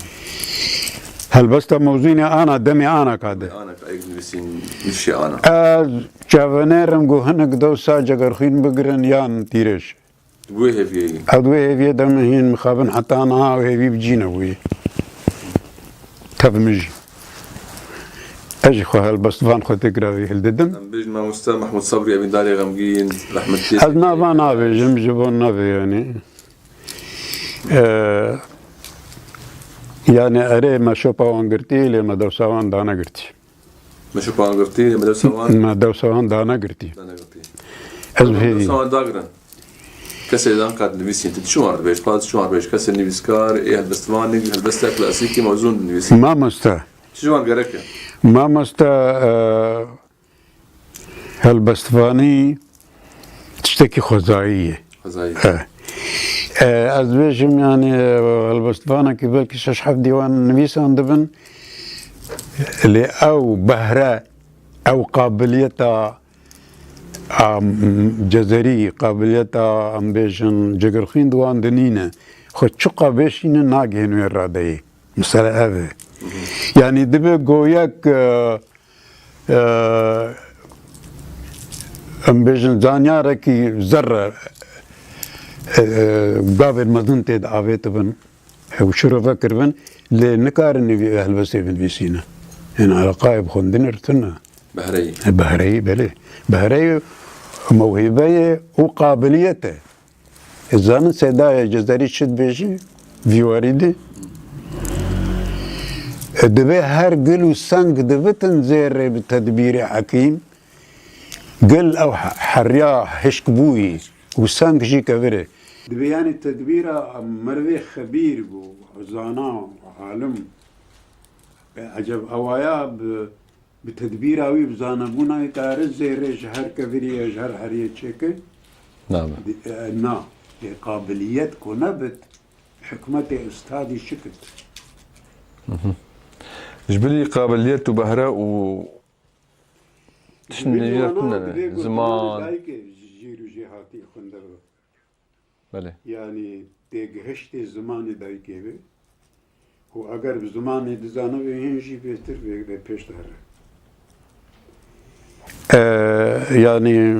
Helbesta mewzûnê ana, demê ana ka de. Ana ka êk nivîsîn, nifşê ana. Ez çavenêrim ku hinek dew sac eger xwîn bigirin yan tîrêj. Di wê hêviyê ye. Ew di wê hêviyê de min hîn mixabin heta niha ew hêvî bi cî nebûye. Tev min jî. Ez jî xwe helbestvan xwe têkra wî hildidim. Em bêjin mamoste Mehmûd Sebrî, evîndarê xemgîn, rehmetiyê. Ez nava nabêjim, ji bo navê, yanî. Ee, yanî erê me şopa wan girtî, lê me dewsa wan danegirtî. Me şopa wan girtî, lê me dewsa wan Me dewsa wan danegirtî. danegirtî. Ez Dewsa wan dagirin. Kesê dan kat nivîsîn. Tu çi wan dibêj? Qas çi wan dibêj? Kesê nivîskar, ê helbestvanê, helbesta klasîkî mewzûn dinivîsî. Mamoste. Çi ji wan gerek e? Mamoste, e, helbestvanî tiştekî xwezayî ye. Xwezayî. E. E, ez dibêjim, yanî, e, helbestvanekî belkî şeş heft dîwan nivîsandibin. Lê ew behre, ew qabiliyeta, a, m, cezerî, qabiliyeta, em bêjin, cigirxwîn di wan de nîne. Xwe çiqa bêşîne, nagihên wê radeyê. Mesele ev e. Yanî dibe goyek, e, e, em bêjin zanyarekî zerre, e, e, gavên mezin tê de avêtibin, e, û şirove kiribin, lê nikarin nivî-, helbestê binivîsîne. Yanî eleqayê bi xwendinê re tune. Behreyî. E, behreyî, belê. Behreyî, mewhîbeyê û qabiliyet e. Zanin Sedaya Cezerî çi dibêjî vî warî de? Divê her gil û seng divitin zêrê bi tedbîrê hekîm. Gil ew he-, heriya hişkbûyî û seng jî kevirê. Divê yanî tedbîra merivê xebîr bû, zana, alim. E, eceb ewaya bi Bi tedbîra wî, bi zanebûna wî kare zêrê ji her kevirî ya ji her heriyê çêke? Nabe. Di-, e, na. Lê qabiliyet ku nebit, hikmetê ustadî çi kit? Mhm. Ji bilî qabiliyet û behre û Ji bilî tiştên wana tune, divê gotinanê ziman. Dayikê jîr û jêhatî xwendin. Belê. Yanî têgihiştê zimanê dayikê be. Û eger bi zimanê dizanibê, hîn jî bêtir vê, vê pêş dihere. Ee, yanî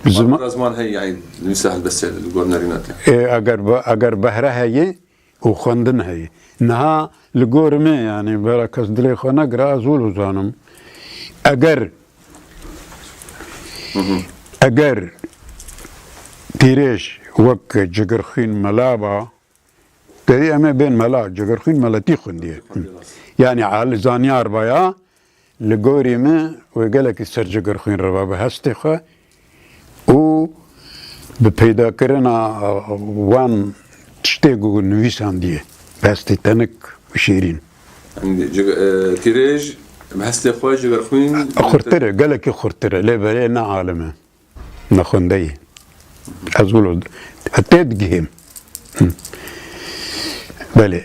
zima- Baqura ziman heye, yanî nivîsa helbestê li gor nerîna te. Ee, eger be-, eger behre heye, û xwendin heye. Niha li gor me, yanî, bera kes dilê xwe negire, ez wilo zanim. Eger, Hı hı. eger tîrêj wek cigirxwîn mela ba, derî em ê bên mela, cigirxwîn meletî xwindiye. Xwindiye, rast. Yanî, al-, zanyar baya, Li gorî min wê gelekî ser cigirxwîn re be bi hestê xwe û bi peydakirina wan tiştê ku nivîsandiye, bi hestê tenik û şêrîn. Yanî cig-, e, tîrêj bi hestê xwe cigirxwîn Xurtir e, gelekî xurtir e, lê belê ne alim e. Nexwendeyî. Ez wilo tê digihêm. Hı. Belê.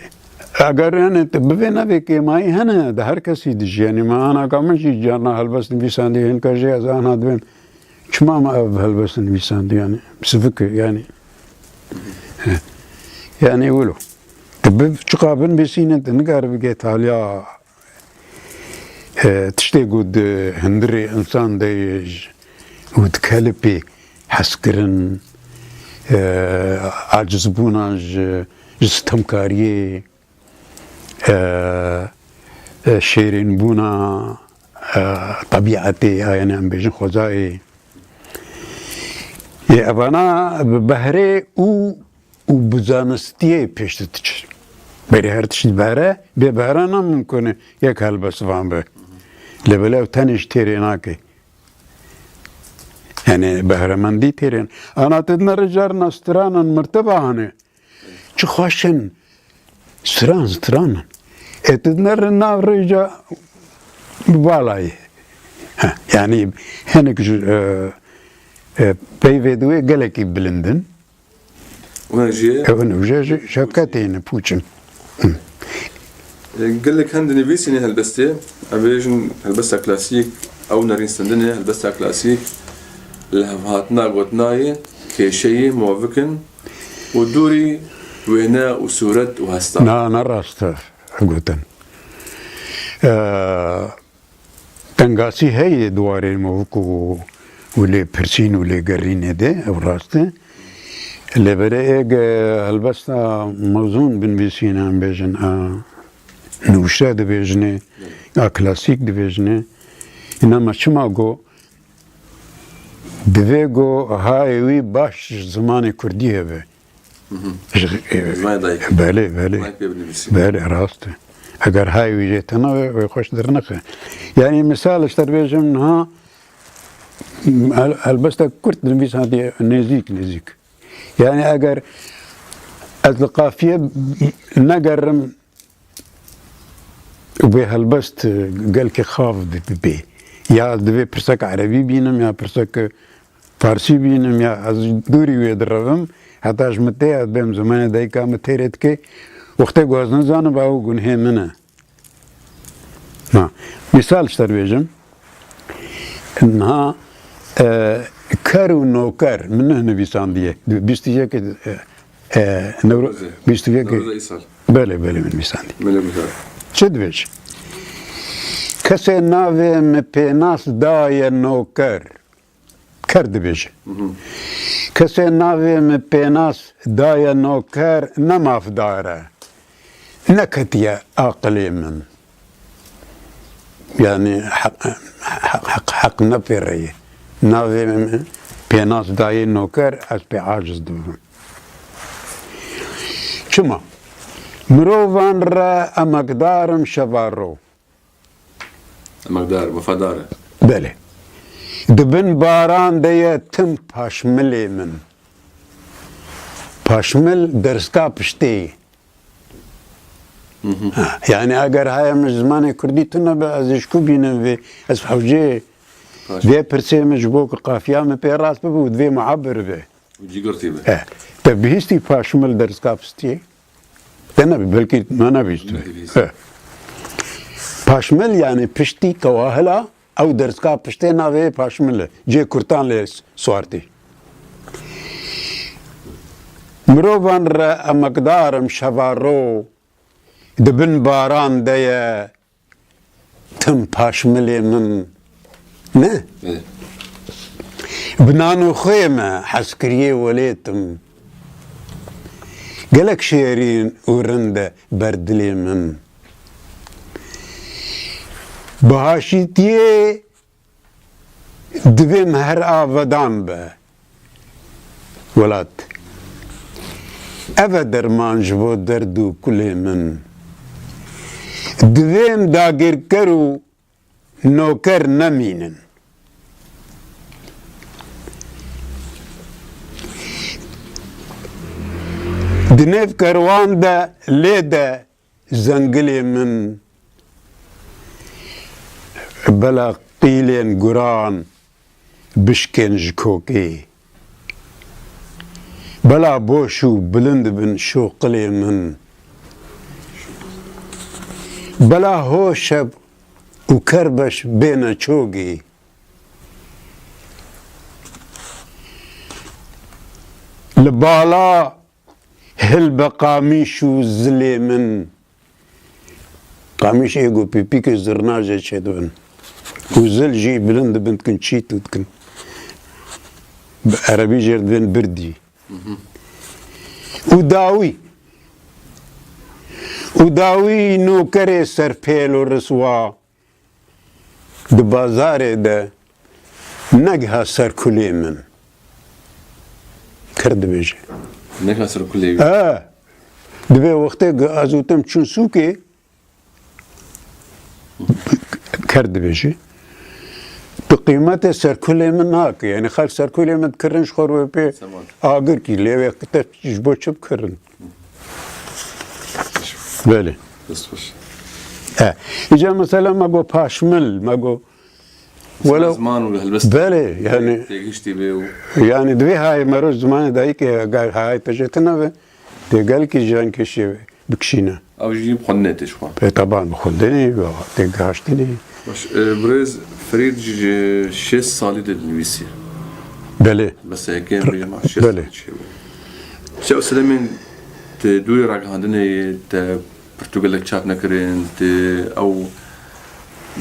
Eger, yanî, tu bivê nevê kêmayî hene, di her kesî dijî. Yanî, me anaka min jî carna helbest nivîsandî, hinka jê ez ana dibêm. Çima me ev helbest nivîsandî, yanî? Sivik e, yanî. He. Yanî, wilo. Tu biv-, çiqa binivîsîne, tu nikare bigê taliya E, tiştê ku di hundirê însan de ye û di kelipê hezkirin, e, acizbûna ji, ji sitemkariyê, e, e, şêrînbûna, e, tebîetê, a, yanî em bêjin xwezayê. Yê evana bi behrê û û bi zanistiyê pêş diçe. Berê her tişt behre, bê behre namimkun e yek helbestvan be. Lê belê ew tenê ji têrê nake. Yanî behremendî têrê. Ana tu dine ricar na stranan mirtiba hane. Çi xweş in stran, stranan. E tu dine ri nav rêca balayê. He, yanî hinek ji, e, e, peyvê di wê gelekî bilind in. Wina jî Ew ne, jê jî şevketê ne, pûç in. E, gelek hin dinivîsîne helbestê, em bêjin helbesta klasîk, ew nerîn stendin e, helbesta klasîk, li hevhatina gotinayê, kêşeyê, movik in û dûrî wêne û sûret û hesta. Na, ne rast e, gotin. E, Tengasî heye di warê movik û, û lêpirsîn û lêgerînê de, ew rast e. Lê berê êg, e, helbesta mezûn binivîsîne, em bêjin, a, nûşte dibêjinê, A klasîk dibêjine. Îna me çima got? Divê got hayê wî baş ji zimanê kurdî hebe. Ji, e, Zimanê dayikê. Belê, belê. Zimanê pê binivîsî. Belê, rast e. Eger hayê wî jê tune be, wê xweş dernexe. Yanî misal ji te bêjim niha, hel-, helbestek kurt dinivîsandiye nêzîk, nêzîk. Yanî eger ez li qafiye negerim, vê helbest gelkî xav bi-, bi-, bê. Ya ez divê pirsek erebî bînim, ya pirsek farsî bînim, ya ez dûrî wê direvim, heta ji min tê ez bêm zimanê dayika min têrê dike. Wextê ku ez nizanim, ew gunhê min e. Ha. Misal ji te bêjim. Niha, e, ker û noker min nivîsandiye. Bîst û yek, e, e, Newro-, Newrozê. Bîst û yek. Newroza îsal. Belê, belê, min nivîsandiye. Belê, güzel. Çi dibêje? Kesê navê min pênas daye noker. Ker dibêje. Kesê navê min pênas daye noker, ne mafdar e. Neketiye aqilê min. Yanî heq, heq, heq, heq nepêre ye. Navê min pênas dayê noker, ez pê aciz dibim. Çima? Mirovan re emekdar im şeva ro. Emekdar, wefadar e. Belê. Di bin baran de ye tim paşmilê min. Paşmil derska piştê ye. Ha, yanî eger haya min ji zimanê kurdî tune be, ez ê ji ku bînim vê? Ez hewcê Paş- vê pirsê min ji bo ku qafiya min pê rast bibe û divê muhabir be. Û cîgirtî be. E, te bihîstî paşmil derska piştê? Te nebî, belkî me nebihîstî. Nebihîstî. E. Paşmil yanî piştî kewahila, ew derska piştê navê paşmil e. Cê kurtan lê suartî. Mirovan re emekdar im şeva ro, di bin baran de ye tim paşmilê min. Ne? Evet. Bi nan û xwê me hezkiriyê welêt im. Gelek şêrîn û rind e ber dilê min. Bi haşîtiyê divêm her avedan be welat. Ev e derman ji bo derd û kulê min. Divêm dagirker û noker nemînin. Di nêv kerwan de lê de zengilê min, bela qîlên guran bişkên ji kokê. Bela boş û bilind bin şoqilê min. Bela hoşeb û kerbeş bêne çogê. Li bala hilbe qamîş û zilê min. Qamîş ê ku pîpîkê zirna jê çêdibin. Û zil jî bilind dibin dikin çît û dikin. Bi erebî jê re dibên birdî. Û dawî. Û dawî nokerê serpêl û riswa. Di bazarê de negiha ser kulê min. Ker dibêje. Negiha ser kulê wî. E, dibê wextê ku ez û tim çûn sûkê, ker dibêje. Tu qîmetê ser kulê min nake. Yanî xelk ser kulê min dikirin ji xwe re wê pê Seman. Agir kî. Lê wê te ji bo çi bikirin? Belê. Dest xweş. E, îca mesela me got paşmil, me got welo Ziman û helbest belê, yani têgihiştî bê û yani divê hayê me roj zimanê dayikê, gay hayê te jê tune be, tê gelkî jiyan kêşê bikişîne. Ew jî bi xwendinê tê ji xwe. Pê taban bi xwendinê, tê gihiştinê. Baş, e, birêz Ferîd ji şêst salî de dinivîsî. Belê. Bes yekê bêje ma şêst Belê. Salî çêbû. Çi ew sedemên te dûrî ragihandinê te pirtû gelek çap nekirin, te ew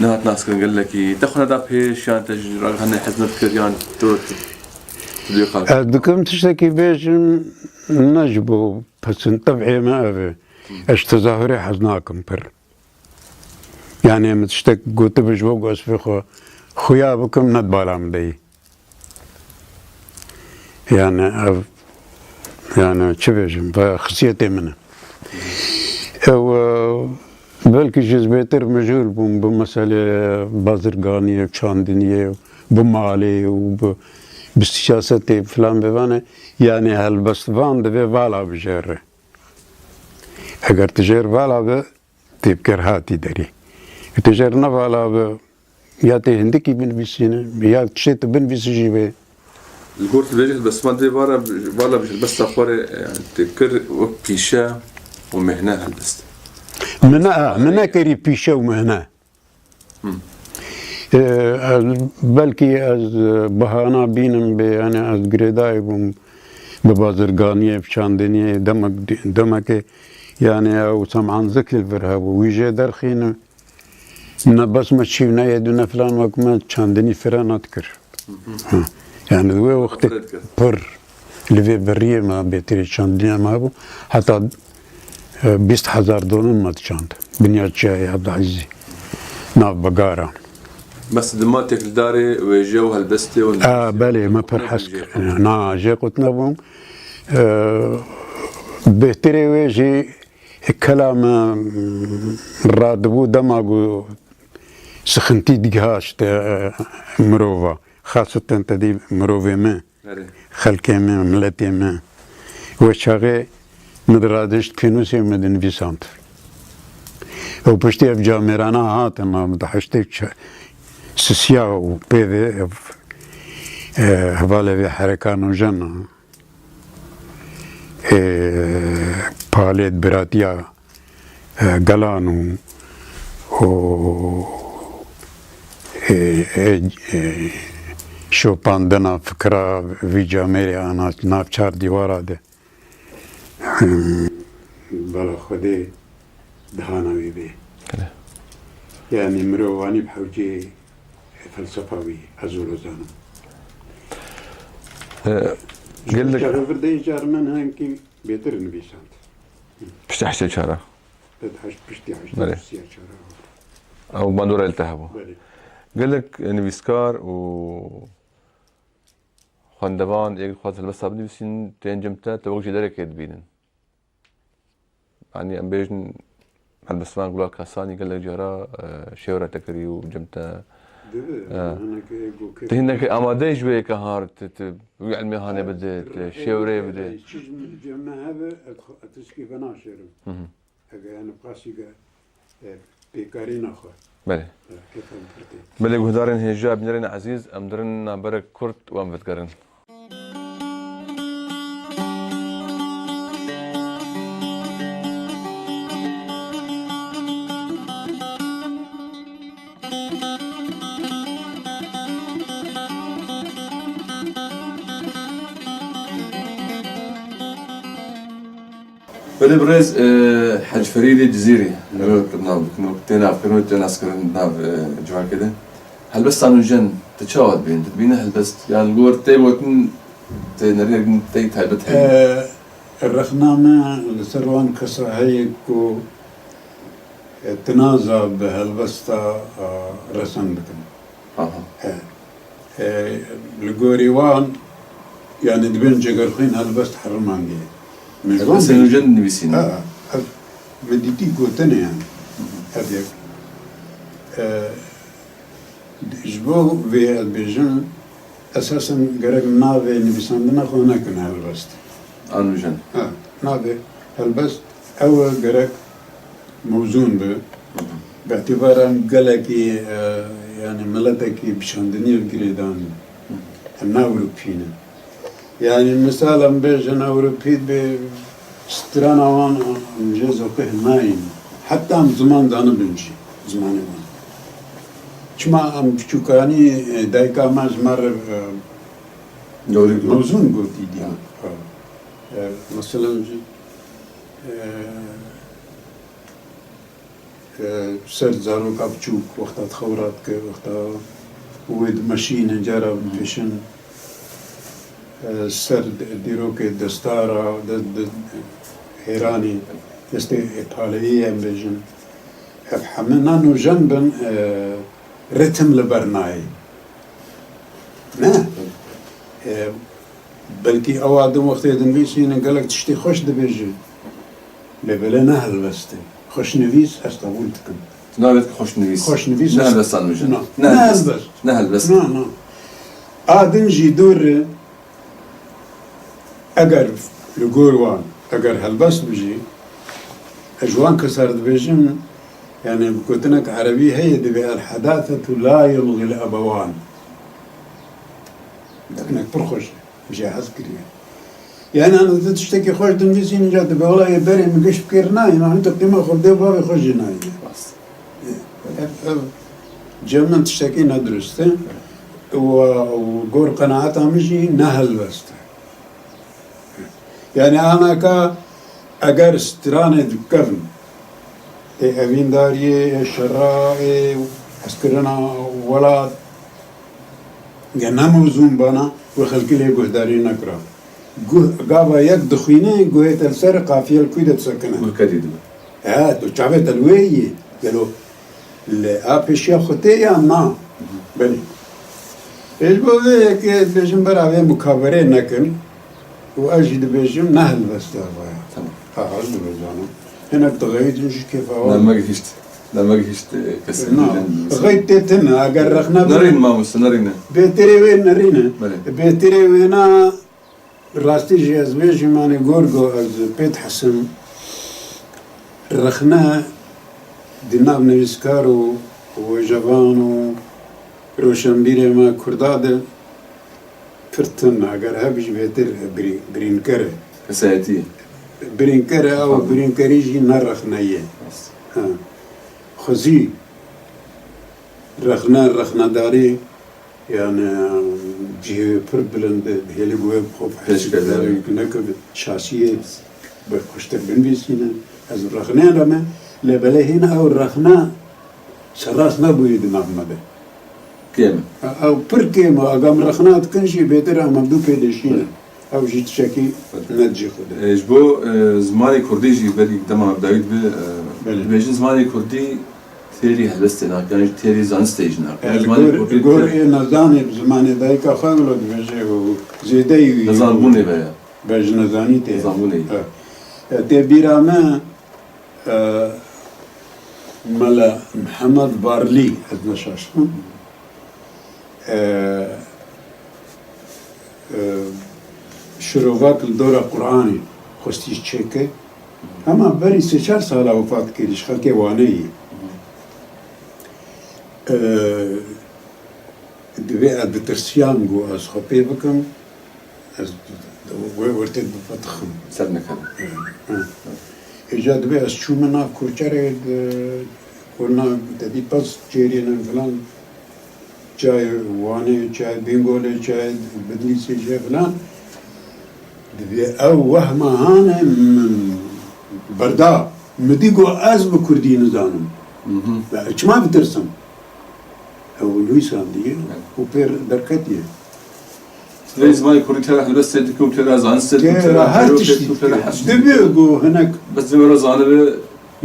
nehat naskirin gelekî, te xwe neda pêş, yan te ji ragihandinê hez nedikir, yan tu, tu, tu dê xal. Ez dikim tiştekî bêjim, ne ji bo pesin, tev'ê me ev e. Ez ji tezahurê hez nakim pir. Yani min tiştek gotibe ji bo ku ez fê xwe xuya bikim, ne di bala min de yî. Yani ev, yani çi bêjim, ve xisiyetê min e. Ew, e, belkî ji ez bêtir mijûl bûm bi meselê bazirganiyê, çandiniyê, bi malê û bi, bi siyasetê filan bêvanê, yani helbestvan divê vala bijêre. Eger tu jêr vala be, tê bi ker hatî derî. Tu jêr nevala be, ya tê hindikî binivîsîne, ya tiştê tu binivîsî jî bê. Li gor tu bêjî helbestvan dê vala, vala bi helbesta xwe re, yani, tê kir wek pîşe û mehne helbest. Min ne, ha, min nekirî pîşe û mehne. Hı. Ee, ez, belkî ez, e, bahana bînim bê, yani ez girêdayî bûm bi bazirganiyê, bi çandiniyê, demek, demekê, yani ew Sem'an Zikî li vir hebû. Wî jê derxîne. Ne bes me çî ne yê dû ne filan wek me çandinî fire nedikir. Ha. Yani di wê wextê pir li vê beriyê me bêtirî çandiniya me hebû. Heta, e, bîst hezar donin me diçand. Binya çiyayê Ebdazîzî. Nav Begara. Bes di ma têkildarê wêje û helbestê û A, belê, me pir hez kir. Na, jê qut nebûm. E, bêhtirê wê jî Kela me, mm, radibû dema ku sixintî digihaşt, e, mirova, xaseten tedî mirovê me, Erê. xelkê me, miletê me. Wê çaxê min diradişt pênûsê min dinivîsand. Ew piştî ev camêrana hatin, ma min di heştê çe-, sisiya û pê ve ev, e, hevalê vê hereka nûjen a. e, palêt biratiya, e, gelan û, û, e, e, e, şopandina fikra vî camêrê a na-, nav çar dîwara de, hmm, bala Xwedê dihana wî bê. Belê. Yani mirov anî bi hewcê felsefa wî, ez wilo zanim. Ee, Ji gelek çaxê vir de car min hinkî bêtir nivîsand. Piştî heştê çar a. Evet, heşt, piştî heştê Belê. Sisiya çar a. Ew bandora li te hebû. Belê. Gelek nivîskar û xwendevan ê dixwazin helbesta binivîsînin, tên cem te, te wek jêderekê dibînin. Yanî em bêjin helbestvan Gulal Kasanî gelek cara, e, şêwre te kirî û cem te, Dibe, e, hinekê ego kê- Te hinekê amadeyî ji wê yeke har, te, te wî ilmê hanê bide, te şêwreyê bide. Çi ji min cem me hebe, ez xwe, ez tişkî venaşêrim. Hı hı. Eger yani qasî ge, e, pêkarîna xwe. Belê. E, kêfa min pir tê. Belê guhdarên hêja, bînerên ezîz, em dirin naberek kurt û em vedigerin. Belê birêz, e, Hec Ferîdê Cizîrî, li nav dikin û tê navkirin û tê naskirin di nav, e, civakê de. Helbesta nûjen, tu çawa dibînî? Tu dibînî helbest, yan li gor tê gotin, tê nerînek din tê taybet heye? E, rexna me li ser wan kesa heye ku, e, tinaza bi helbesta, a, resen bikin. Aha. E, e, li gorî wan, yani dibên cegerxwîn helbest herimandî ye. Min Helbestên wan nûjen dinivîsînin. Ha, ev min dîtî gotinê yani. Hı hı. Ev yek. E, Ji bo vê ez bêjim, esasen gerek navê nivîsandina xwe nekin helbest. A nûjen. Ha, navê helbest ew e gerek mewzûn be. Hı hı. Bi îtîbara em gelekî, e, yani miletekî bi çandiniyê girêdan em ne Ewropî ne. Yani misal em bêjin Ewropî bi strana wan em jê zoqî nayîn. Heta em ziman danibin jî, zimanê wan. Çima em biçûkanî, e, dayika me ji me re, e, Dewrî got. Mewzûn gotî dî. Ha. E, mesela jî, e, e, ser zaroka biçûk, wexta dixew radike, wexta wê dimeşîne, cara Hı. bikişin, e, ser de-, dîrokê destara, de, de, hêranê, destê paleyê em bêjin. Ev heme nanojen bin, e, ritim li ber nayê. Ne? E, belkî ewa din wextê dinivîsînin gelek tiştê xweş dibêjin. Lê belê ne helbest e. Xweşnivîs ez qebûl dikim. Tu navê dikî xweşnivîs. Xweşnivîs Ne ez helbest nanojen. Na. Ne Ne helbest. helbest. Ne helbest. Na, na. A din jî dûr e. Eger li gor wan, eger helbest bi jî, ez ji wan kesar dibêjim, yani bi gotinek erebî heye, divê el-hedâsetu la yulgil ebewan. Gotinek pir xweş e, jê hez kiriye. Yani, hani tu tiştekî xweş dinivîsî, inca dibe, wela yê berê min gişt kir nayê, hani tu qîma xwe bidê bavê xwe jî nayê. Rast. Ev, ev, cem min tiştekî nedurist e. Û, û gor qenaeta min jî ne helbest e. Yani anaka eger stranê dikevin, ê evîndariyê, ê şera, ê hezkirina welat, ge ne mewzûn bana, wê xelkî lê guhdarî nekira. Guh, gava yek dixwîne, guhê te li ser qafiye li kû de disekine. Guh kedî dibe. He, tu çavê te li wê yî. Gelo li a pêşiya xwe tê ya na? Belê. Ê, ji bo vê yekê dibêjim bera vê mukaberê nekin û ez jî dibêjim ne helbest e vaya. Tamam. Ha, ez dibêjim. Hinek dixeyîtin ji kêfa wan. Ne, me gihîşt. Ne, me gihîşt, e, kesê Na, dibêjin. Xeyt tê tine, eger rexne Nerîn mamoste, nerîne. Bêtirê wê nerîne. Belê. Bêtirê wê na Rastî jî ez vê jîmanê gor go ez pê dihesim. Rexne di nav nivîskar û wejevan û roşenbîrê me Kurda de pir tune, eger heb jî bêtir birî-, birînker e. Kesayetî. Birînker e, ew Tabii. birînkerî jî ne rexne ye. Rast. Ha. Xwezî rexne, rexnedarî Yani, cihê wê pir bilind e, hêlig wê bi xwe Pêşkevdar e. Hesîbdarê neke bi şasiyê bi xweştir binivîsîne. Ez rexneyên re me, lê belê hîn ew rexne serrast nebûyî di nav me de. Kêm e. Ew pir kêm e. Agam rexna dikin jî bêtir em hevdû pê deşînin. Ew jî tiştekî ne cî xwe de. E, ji bo, e, zimanê kurdî jî belkî dema dawî dibe, e, Belê. dibêjin zimanê kurdî têrî helbestê nake, yan jî têrî zanistê jî nake. E, li Zimanê gor, kurdî li gor têr- ê nezanê bi zimanê dayika xwe wilo dibêje û zêdeyî wî Nezanbûnê ve ye. Be ji nezanî tê. Nezanbûnê ye. E, e, tê bîra me, e, Mela Mihemed Varlî, ez neşaştim. E, e, şirovak li dora Qur'anê xwestî çêke. Hema berî sê çar sala wefat kirî, ji xelkê Wanê yî. E, divê ez ditirsiyam, got, ez xwe pê bikim, ez wê wertê bipetixim. Ser nekevim. Hı, hı. Êca divê ez çûme nav koçerê, di, ku na, te dî pez çêrînin filan, çay Wanê, çay Bîngolê, çay Bidlîsê jê filan. Divê ew wehma hane min berda. Min dî got ez bi kurdî nizanim. Mhm. Be, çima bitirsim? Ew nivîsandiye û pê derketiye. Divê zimanê kurdî tera helbestê dike û tera zanistê dike û tera her tiştî dike û tera her tiştî dike. Divê ku hinek Bes divê re zanibe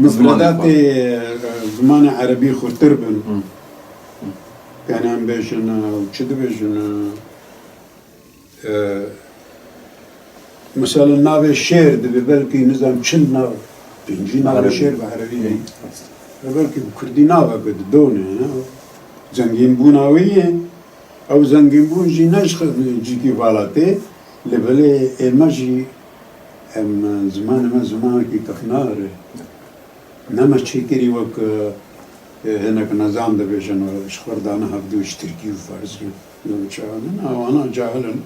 Mifredatê, e, zimanê erebî xurtir bin. Hı. Yani em bêjin, e, çi dibêjin, e, e, mesela navê şêr dibe, belkî nizam çil nav, pêncî navê Erebî. Şêr bi erebî Hı. heye. E, belkî bi kurdî navek didone, e, zengînbûna wê ye. Ew zengînbûn jî ne ji xwe cîkî vala tê, lê belê ê me jî, em, zimanê me zimanekî kifnar e. Ne me çêkirî wek, e, hinek nezan dibêjin, ji xwe re dane hevdû ji tirkî û farsî. Ew çawa ne, wana cahil in.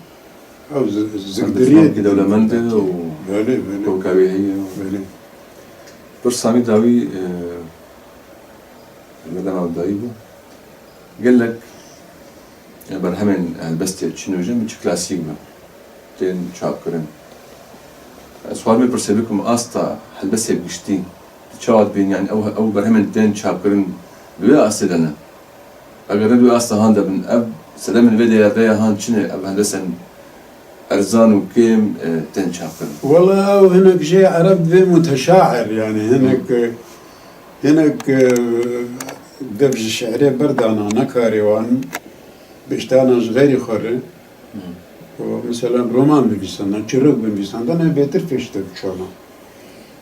Ew zi-, zikdiriyê Zimanekî dewlemend e û Belê, belê. Hewka wê heye. Belê. Pirsa wî dawî, e, Mela Mevdayî bû. Gelek, e, berhemên helbestê çi nûjen bin, çi klasîk bin, tên çapkirin. Ez xwarim vê pirsê bikim, asta helbestê bi giştî, di çawa dibîn, yanî ew, ew berhemên tên çapkirin bi wê astê de ne? Eger ne bi wê asta han de bin, ev sedemên vê deya han çi ne, ev helbestên erzan û kêm, e, tên çapkirin? Wela ew hinek jê ereb divê muteşair, yanî hinek, e, Hinek, e, dev ji şehrê berdana, nekarê wan biştana ji xeyrî xwe re. Û mesela roman binivîsandin, çîrok binivîsandin, ev bêtir pêş te biçûna.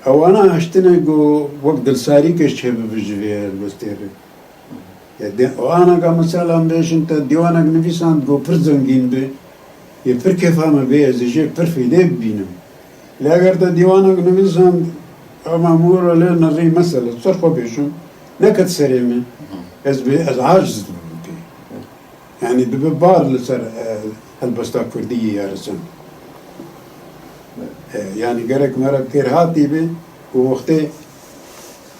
Ewana hiştine ku wek dilsarîkê çêbibe ji vê helbestê re. Ya de, o ana ka mesela em bêjin te dîwanek nivîsand ku pir zengîn be, yê pir kêfa me bê, ez ê jê pir fêdê bibînim. Lê eger te dîwanek nivîsand, ama mûra lê nerî mesela, ser xwe bêjim, neket serê min, ez bê, ez aciz dibim pê. Yani dibe bar li ser, e, helbesta kurdî ya risin. E, yani gerek me re kêrhatî be û wextê,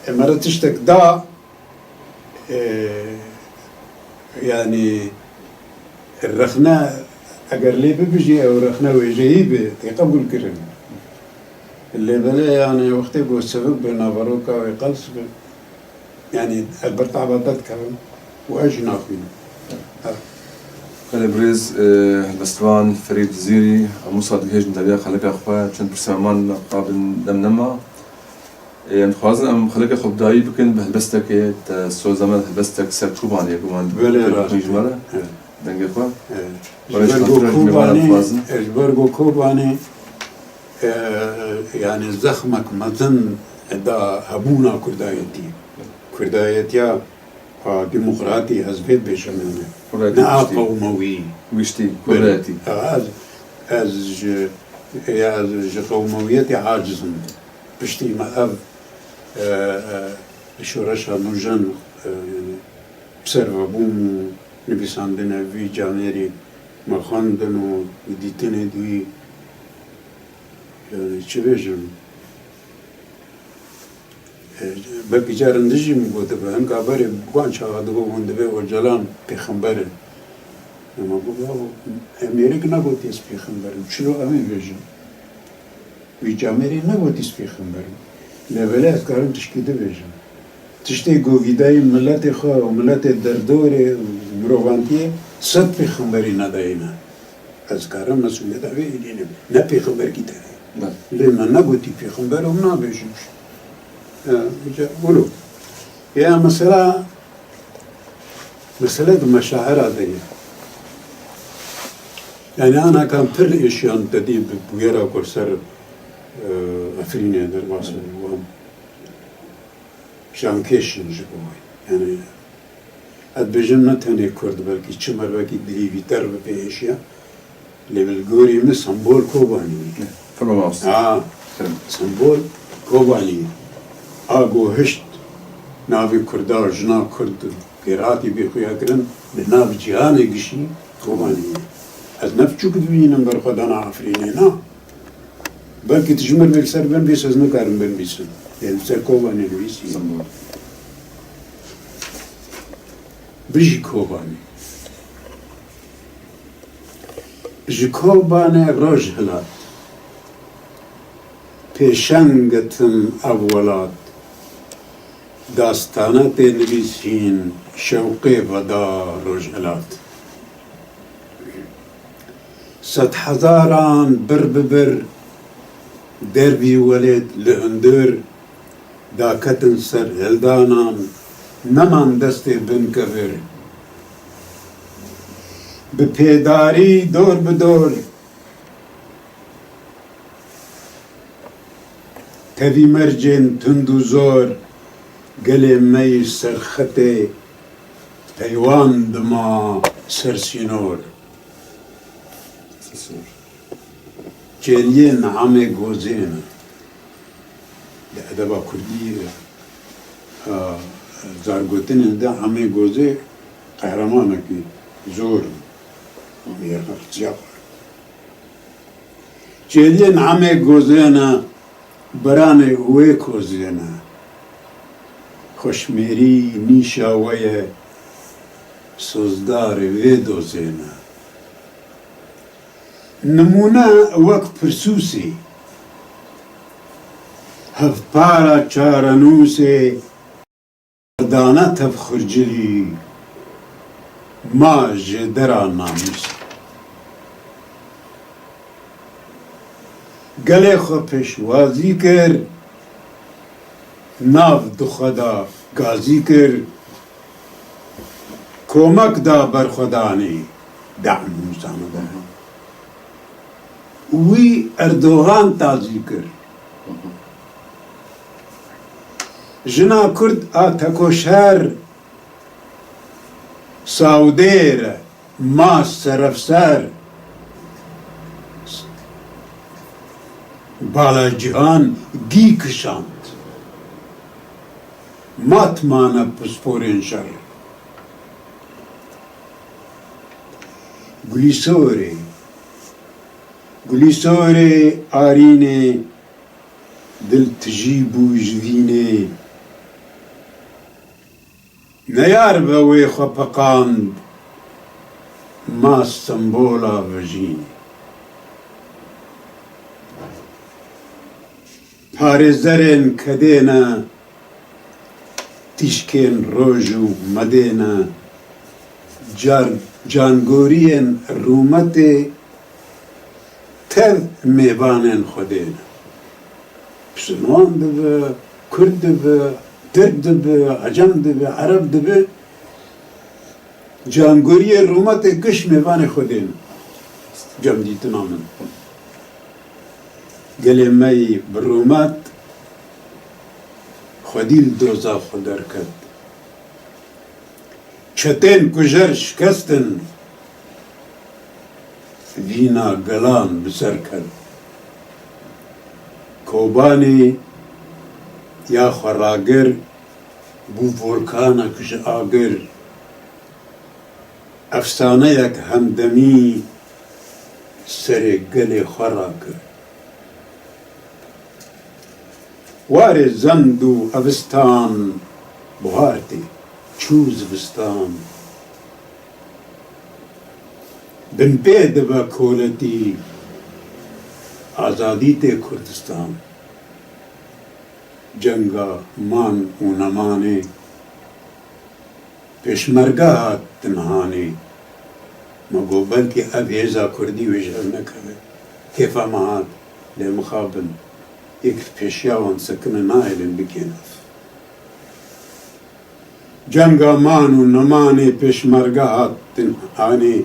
e, me re tiştek da, e, yani rexne eger lê bibijî, ew rexne wêjeyî be, tê qebûl kirin. Lê belê yani wextê ku sivik be, naveroka wê qels be, yani ez ber taba te dikevim û ez jî naxwînim. Belê birêz, e, helbestvan Ferîd Zîrî, em wisa dihêjin deviya xeleka xwe, çend pirsê me man qabin dem nema. Ê, em dixwazin em xelekê xwe bi dayî bikin bi helbestekê, te soza me helbestek ser Kobanê, guman Belê, rast. Ji me re. Evet. Dengê xwe. Evet. Barış Ji ber ku Mantıra ji me Kobanê, dixwazin. Ji ber ku Kobanê, e, yani zexmek mezin da hebûna Kurdayetî. Kurdayetiya a demokratî, ez vê dibêjim yani. Kurdayetî Ne a giştî. Qewmewî. Giştî, Belê. Kurdayetî. Ez, ez ji, ya, ez ji qewmewiyetê aciz im. Piştî me ev, e, e, şoreşa nûjen, e, bi ser ve bûm û nivîsandine vî camêrî me xwendin û dîtinê di wî, yani çi bêjim? E, belkî carên din jî min gotibe, hinka berê wan çaxa digot, hûn dibê Ocalan pêxember e. Ema got, "Ya, Emêrik negotiye ez pêxember im, çilo em ê bêjin?" Wî camêrê negotî ez pêxember im. Lê belê ez karim tişkî di bêjim. Tiştê ku vîdayî miletê xwe û miletê derdorê û mirovantiyê sed pêxemberî nedayîne. Ez karim mesûliyeta wê elînim. Ne pêxemberkî te. Belê. Lê me negotî pêxember û nabêjim jî. E, îca wilo. Ya mesela, mesele di meşaira de ye. Yani ana kan pir êşiyan te dî bi bûyera ku li ser, e, Efrînê derbas bû, wan jankêş in ji bo wê. Yani, ez dibêjim ne tenê Kurd, belkî çi mer, belkî dilî vî ter bi pê êşiya. Lê li gorî min sembol Kobanî ye. Fermo mamoste. Ha, Fermo. Sembol Kobanî ye. A ku hişt navê Kurda, jina Kurd kêrhatî bê xuya kirin, li nav cîhanê gişî Kobanî ye. Ez ne piçûk dibînim ber xwe dana Efrînê, na. Belkî tu ji min re li ser binivîs, ez nikarim binivîsim. Lê li ser Kobanê nivîsî. Sembol. Bijî Kobanê. Ji Kobanê roj hilat. Pêşeng ditin ev welat. Dastane tê nivîsîn, şewqê veda roj hilat. Sedhezaran bir bi bir dervî welêt li hundir daketin ser hildanan, neman destê bin kevir. Bi pêdarî dor bi dor tevî mercên tund û zor, gelê me yî serxetê peywan dima ser sînor. Çêliyên Amê Gozê ne. Di edeba kurdî, e, zargotinên de Amê Gozê qehremanekî zor, mêrxexiziya xwe. Çêliyên Amê Gozê ne, beranê wê kozê ne. Xweşmêrî nîşa we ye, sozdarê vê dozê ne. Nimûne wek pirsûsê, hevpara çarenûsê, dana tev xurcilî, ma ji dera namûsê. Gelê xwe pêşwazî kir, Nav di xwe de gazî kir, komek da berxwedanê, dehm nûsane de. Wî Erdogan tazî kir. Jina Kurd a tekoşer, sawdêr e, ma serefser, bala cîhan gî kişand. Mat mane pisporên şer. Gulîsorê, Gulîsorê Arînê, dil tijî bû ji vînê. Neyar ve wê xwe peqand, ma sembola vejînê. Parêzerên kedê ne, tîşkên roj û medê ne, car-, cangoriyên rûmetê tev mêvanên Xwedê ne. Misilman dibe, Kurd dibe, Tirk dibe, Ecem dibe, Ereb dibe, cangoriyê rûmetê giş mêvanê Xwedê ne. Cem dîtina min. Gelê me yî bi rûmet xwedî li doza xwe derket. Çetên kujer şikestin, vîna gelan bi ser ket. Kobanê ya xwe ragir bû volkanek ji agir. Efsaneyek hemdemî serê gelê xwe rakir. Warê zend û evistan buhar tê, çû zivistan. Binpê dibe koletî, azadî tê Kurdistan. Cenga man û nemanê, pêşmerge hat di nihanê. Me got, belkî ev hêza kurdî wê ji hev nekeve. Kêfa me hat, lê mixabin. Yek pêşiya wan sekine nahêlin bikên ev. Cenga man û nemanê, pêşmerge hat di nihanê.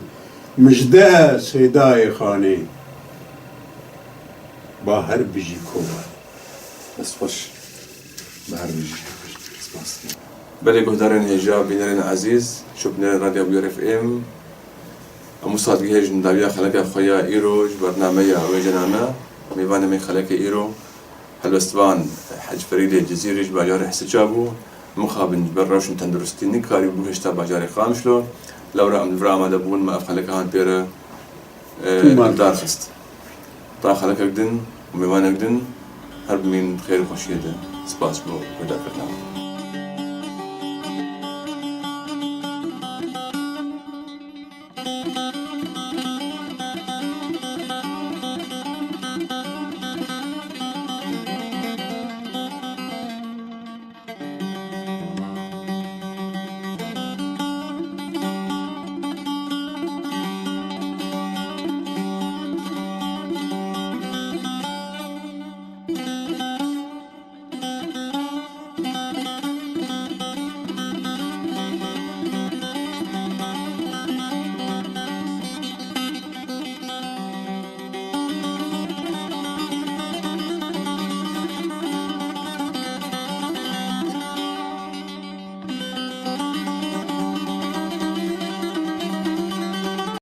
Mijde Seydayê Xanê. Ba her bijî Kobanê. Dest xweş. Bi her bijî. Spas. Belê guhdarên hêja, bînerên ezîz, şopînerên Radyo Bûyer F M, em wisa digihêjin dawiya xeleka xwe ya îro ji bernameya wê jenane. Mêvanê me xelekê îro, helbestvan Hec Ferîdê Cizîrî ji bajarê Hisiça bû. Mixabin ji ber rewşên tenduristî nikarî bû hêşta bajarê Qamişlo. Lewra em li vir amade bûn, me ev xeleke han pê re, e, Tûmar. Dar xist. Ta xelekek din û mêvanek din her bimînin xêr û xweşiyê de. Spas bo guhdarkirina.